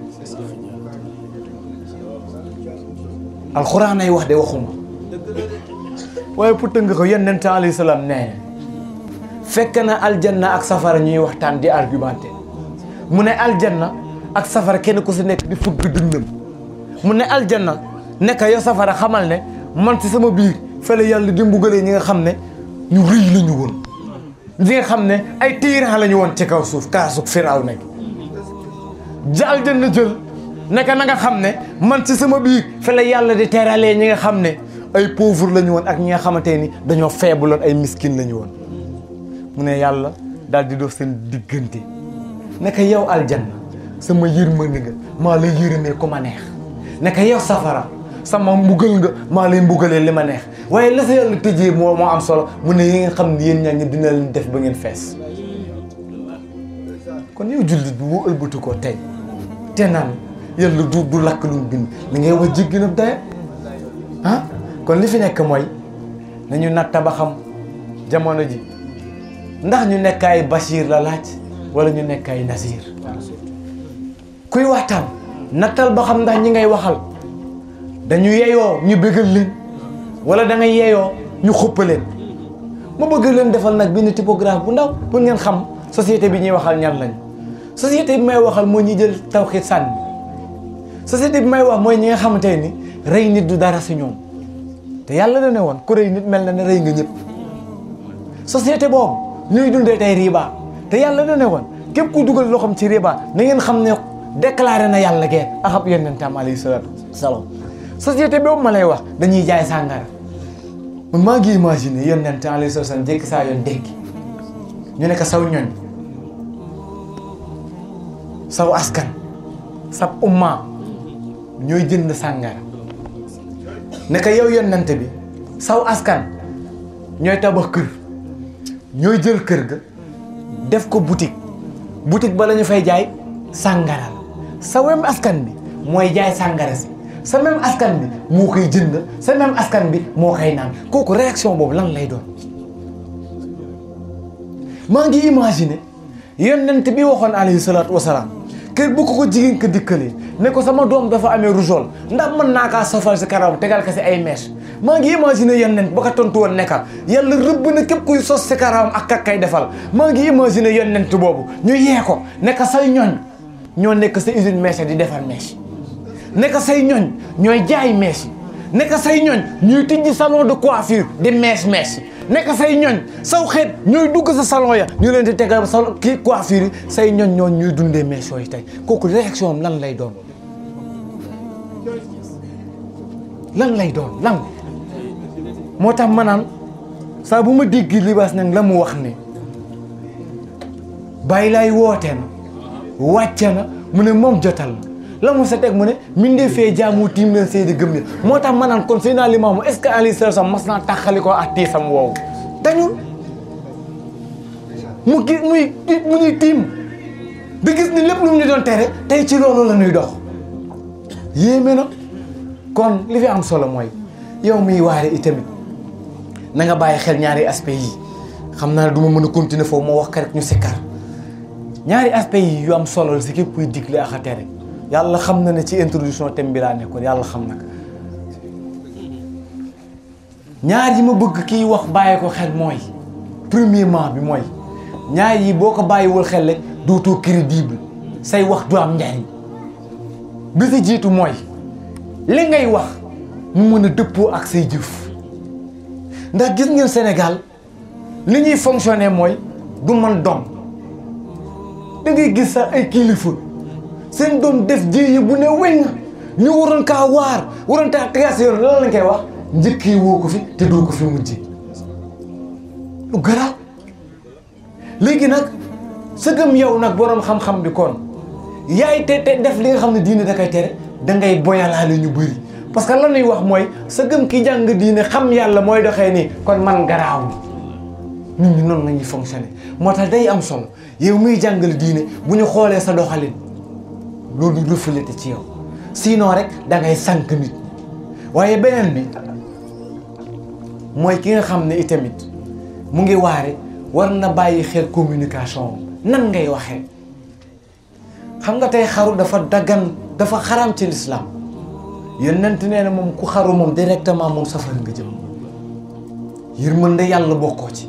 alxuraan ay wax de waxuma waaye pour tënk ko yonent alayhi salaam nee fekk na aljanna ak safara ñuy waxtaan di argumenté mu ne aljanna ak safara kenn ku si nekk di fugg dëndam mu ne aljanna nekk yow safara xamal ne man ci sama biir fële yàlla di mbugalee ñi nga xam ne ñu rëy la ñu woon ñi nga xam ne ay tyran la ñu woon ci kaw suuf kaasug Firaaw nekk ja aljanna jël nekk na nga xam ne man ci sama biir fële yàlla di teralee ñi nga xam ne ay pauvre la ñu woon ak ñi nga xamante ni dañoo feebuloon ay miskin la ñu woon mu ne yàlla daal di def seen diggante naka yow aljanna sama yërmande nga maa lay yërëmee ku ma neex naka yow safara sama mbugal nga maa lay mbugalee li ma neex waaye la sa yàlla tëjee moo am solo mu ne yi nga xam ne yéen ñaa ngi dina leen def ba ngeen fees kon yow jullit bi boo ëlbatu ko tey te naan yàlla du lakk lu mu bind li ngay wax jéggi na daya ah kon li fi nekk mooy nañu natta ba xam jamono ji ndax ñu nekk ay Bachir la laaj wala ñu nekk ay Nasir kuy waxtaan nattal ba xam ndax ñi ngay waxal dañu yeyoo ñu bëggal leen wala da ngay yeyoo ñu xuppa leen ma bëgg leen defal nag benn typographe bu ndaw pour ngeen xam société bi ñuy waxal ñan lañ société bi may waxal mooy ñi jël tawxiid sànni société bi may wax mooy ñi nga xamante ni rey nit du dara si ñoom te yàlla da ne woon ku rey nit mel na ne rey nga ñëpp société boobu ñuy dundee tey riba te yàlla da ne woon képp ku dugal loxoom ci riba na ngeen xam ne déclaré na yàlla guerre ak ab yonentam alayhi salaatu salaam société boobu ma lay wax dañuy jaay sàngara man maa ngi imaginer yonent alayhi salaatu salaam jékki saa yoon dénki ñu ne ko saw ñoñ saw askan sab umma ñooy jënd sàngara ne ko yow yonent bi saw askan ñooy tabax kër ñooy jël kër ga def ko boutique ba la ñu fay jaay sàngara la sa même askan bi mooy jaay sàngara si sa même askan bi moo koy jënd sa même askan bi moo koy naan kooku réaction boobu lan lay doon maa ngi imaginer yonent bi waxoon alayhi salaatu wasalaam kër bu ko jigéen ko dikkalee ne ko sama doom dafa amee rougeole ndax mën naa kaa safal si karawam tegal ko si ay mèches maa ngi imaginer yonent ba ko tontu woon ne ka yàlla rëbb na képp kuy sos si karawam ak kay defal maa ngi imaginer yonent boobu ñu yee ko ne ka say ñooñ ñoo nekk sa usine mèche di defar mèche ne ka say ñooñ ñooy jaay mèche ne ka say ñooñ ñuy tijji salon de coiffure di mèche nekk say ñooñ saw xeet ñooy dugg sa salon ya ñu leen di tegal salon kii coiffure yi say ñooñ ñooñ ñuy dundee mèche yooyu tey kooku réaction am lan lay doon lan moo tax ma naan saa bu ma dégg Libaas nag la mu wax ne bàyyi laay woote na wàcce na mu ne moom jotal la mu sa teg mu ne mindee fee jaamu tiim leen seedi gëm leen moo tax ma naan kon Seydina Limaamu est-ce que alayhi salaam mas naa taxali ko ak tiisam woowu dañul mu gis mu ñuy tiim di gis ni lépp lu mu ñu doon tere tey ci loolu la ñuy dox yéeme na kon li fi am solo mooy yow miy waare itamit na nga bàyyi xel ñaari aspect yi xam naa ne du ma mën a continuer foofu moo wax ka rek ñu sikkar ñaari aspect yi yu am solo la si képp kuy digle ak a tere yàlla xam na ne ci introduction thème bi laa nekkoon yàlla xam na ko ñaar yi ma bëgg kiy wax bàyyi ko xel mooy premièrement bi mooy ñaar yi boo ko bàyyiwul xel rek dootoo crédible say wax du am njariñ bi si jiitu mooy li ngay wax mu mën a dëppoo ak say jëf ndax gis ngeen Sénégal li ñuy fonctionner mooy du man doom da ngay gis sax ay kilifa seen doom def jéeye bu ne weñ ñu waroon kaa waar waroon kaa tegaat si yoon lan lañ koy wax njëkkee woo ko fi te doo ko fi mujjee lu garaaw léegi nag sëgëm yow nag boroom xam-xam bi kon yaay te def li nga xam ne diine da koy tere da ngay boyalaale ñu bëri parce que lan ñuy wax mooy sëgëm ki jàng diine xam yàlla mooy doxee nii kon man garaaw nit ñi noonu la ñuy fonctionner moo tax day am solo yow muy jàngal diine bu ñu xoolee sa doxalin loolu reflété ci yow sinon rek da ngay sànq nit waaye beneen bi mooy ki nga xam ne itamit mu ngi waare war na bàyyi xel communication nan ngay waxee xam nga tey xaru dafa daggan dafa xaram ci lislaam yonent nee na moom ku xaru moom directement moom safara nga jëm yërmande yàlla bokkoo ci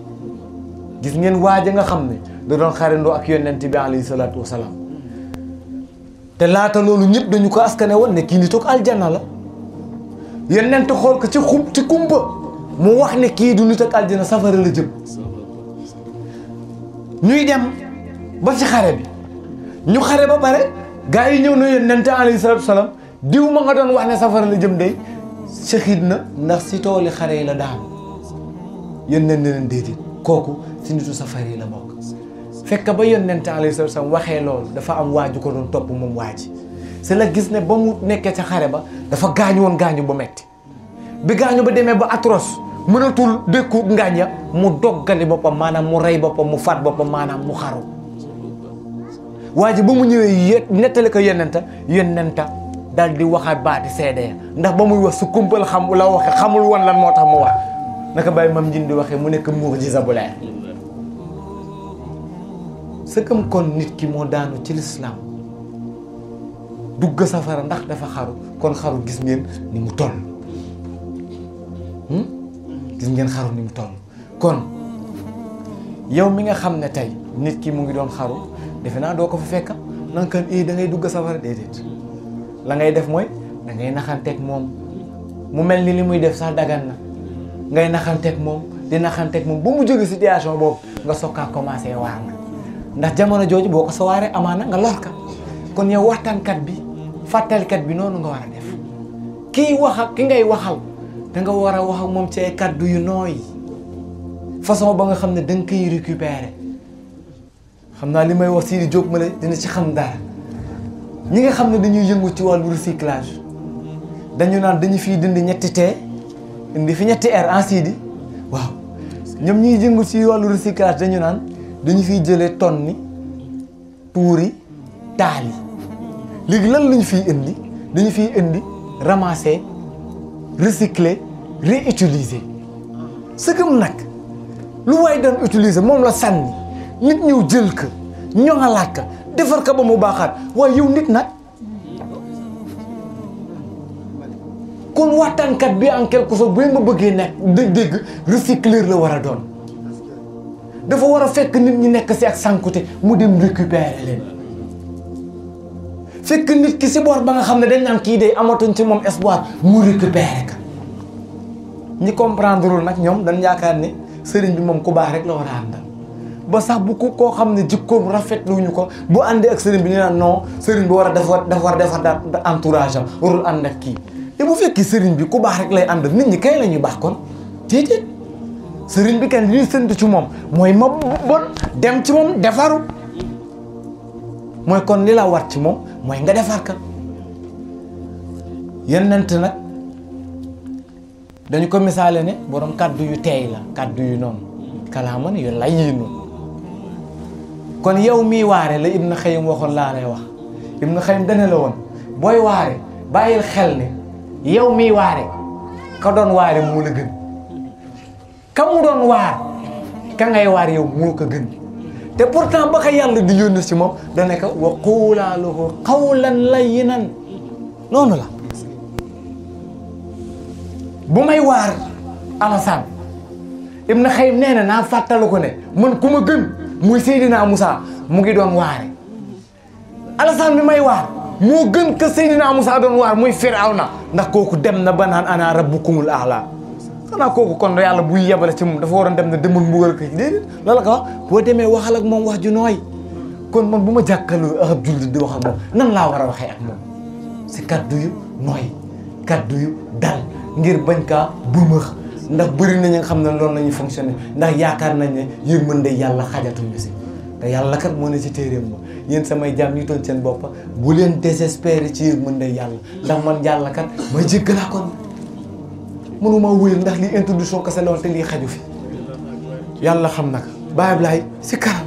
gis ngeen waaja nga xam ne da doon xarandoo ak yonent bi alayhi salaatu wasalaam te laata loolu ñëpp dañu ko askane woon ne kii ni toog aljanna la yonent xool ko ci kumpa mu wax ne kii du nit ak aljanna safara la jëm ñuy dem ba ci xare bi ñu xare ba pare gaa yi ñëw na yonent alayhi salaatu wasalaam diw ma nga doon wax ne safara la jëm day shahid na ndax si tooli xare yi la daanu yonent ne leen déedéet kooku si nitu safara yi la bokk fekk ba yonent alayhi salaatu wasalaam waxee loolu dafa am waaju ko doon topp moom waaji c'est la gis ne ba mu nekkee ca xare ba dafa gaañu woon gaañu ba metti bi gaañu ba demee ba atroce mënatul dékku ngaañ ya mu doggali boppam maanaam mu rey boppam mu faat boppam maanaam mu xaru waa ji ba mu ñëwee nettali ko yonenta daal di waxaat baati seede ya ndax ba muy wax su kumpal xam la waxe xamul woon lan moo tax mu wax naka bàyyi mam njin di waxee mu nekk mu'jiza bu leer sëkkam kon nit ki moo daanu ci lislaam dugg safara ndax dafa xaru kon xaru gis ngeen ni mu toll gis ngeen xaru ni mu toll kon yow mi nga xam ne tey nit ki mu ngi doon xaru defe naa doo ko fa fekka nan kan da ngay dugg safara déedéet la ngay def mooy da ngay naxanteeg moom mu mel ni li muy def sax dagan na ngay naxanteeg moom di naxanteeg moom ba mu jóge situation boobu nga sokkaa commencé waar na ndax jamono jooju boo ko sa waaree amaana nga lor ka kon yow waxtaankat bi fàttalikat bi noonu nga war a def kii wax ak ki ngay waxal da nga war a wax ak moom ci ay kaddu yu nooy façon ba nga xam ne da nga koy récupérer xam naa li may wax Sidi Diop ma la dina ci xam dara ñi nga xam ne dañuy yëngu ci wàllu recyclage dañu naan dañu fiy dindi ñetti T indi fi ñetti R en Sidi waaw ñoom ñuy yëngu ci wàllu recyclage dañu naan dañu fiy jëlee tonne ni tuuri taal yi léegi lan lañu fiy indi dañu fiy indi ramasser recycler réutiliser sëgëm nag lu waay doon utiliser moom la sànni nit ñëw jël ko ñoŋalaat ko defar ka ba mu baaxaat waaye yow nit nag kon waxtaankat bi en quelque sorte bu nga bëggee nekk dégg recycleur la war a doon dafa war a fekk nit ñi nekk si ak sànkute mu dem récupérer leen fekk nit ki si boor ba nga xam ne dañ naan kii day amatuñ ci moom espoir mu récupérer ka ñi comprendre lul nag ñoom dañ yaakaar ne sëriñ bi moom ku baax rek la war a àndal ba sax bu ko koo xam ne jikkoom rafetluñu ko bu àndee ak sëriñ bi ñu naan non sëriñ bi war a defar daal entourage am warul ànd ak kii te bu fekkee sëriñ bi ku baax rek lay àndal nit ñi kay la ñuy baax kon déedéet sëriñ bi kenn li ñuy séntu ci moom mooy ma bon dem ci moom defaru mooy kon li la war ci moom mooy nga defar ka yonent nag dañu ko misaale ne borom kaddu yu teey la kaddu yu noonu kalaaman yu layyiinu kon yow miy waare la Ibn Xayyim waxoon laa lay wax Ibn Xayyim dana la woon booy waare bàyyil xel ne yow miy waare ka doon waare moo la gën ka mu doon waar ka ngay waar yow moo ko gën te pourtant ba ko yàlla di yónni ci moom dana ko wa quulaa lahu qawlan layyinan noonu la bu may waar Alassane Ibn Xayyim nee na naa fàttalu ko ne man ku ma gën muy Seydina Moussa mu ngi doon waare Alassane bi may waar moo gën que Seydina Moussa doon waar muy Firawna ndax kooku dem na ba naan ana rabbukumul a'la xanaa kooku kon yàlla buy yebale ci moom dafa waroon dem ne demul mbugal ko déedéet loolu ko wax boo demee waxal ak moom wax ju nooy kon man bu ma jàkkaarloo ak jullit di wax ak moom nan laa war a waxee ak moom si kaddu yu nooy kaddu yu dal ngir bañ kaa bëmëx ndax bëri na ñi nga xam ne loolu la ñuy fonctionner ndax yaakaar nañ ne yërmande yàlla xajatuñu si te yàlla kat moo ne ci téeréem ma yéen samay jaam yi toon seen bopp bu leen désespérer ci yërmande yàlla ndax man yàlla kat may jéggalaa kon mënuma wéyal ndax lii introduction kese la woon te lii xaju fi yàlla xam naka Baye Ablaye si kanam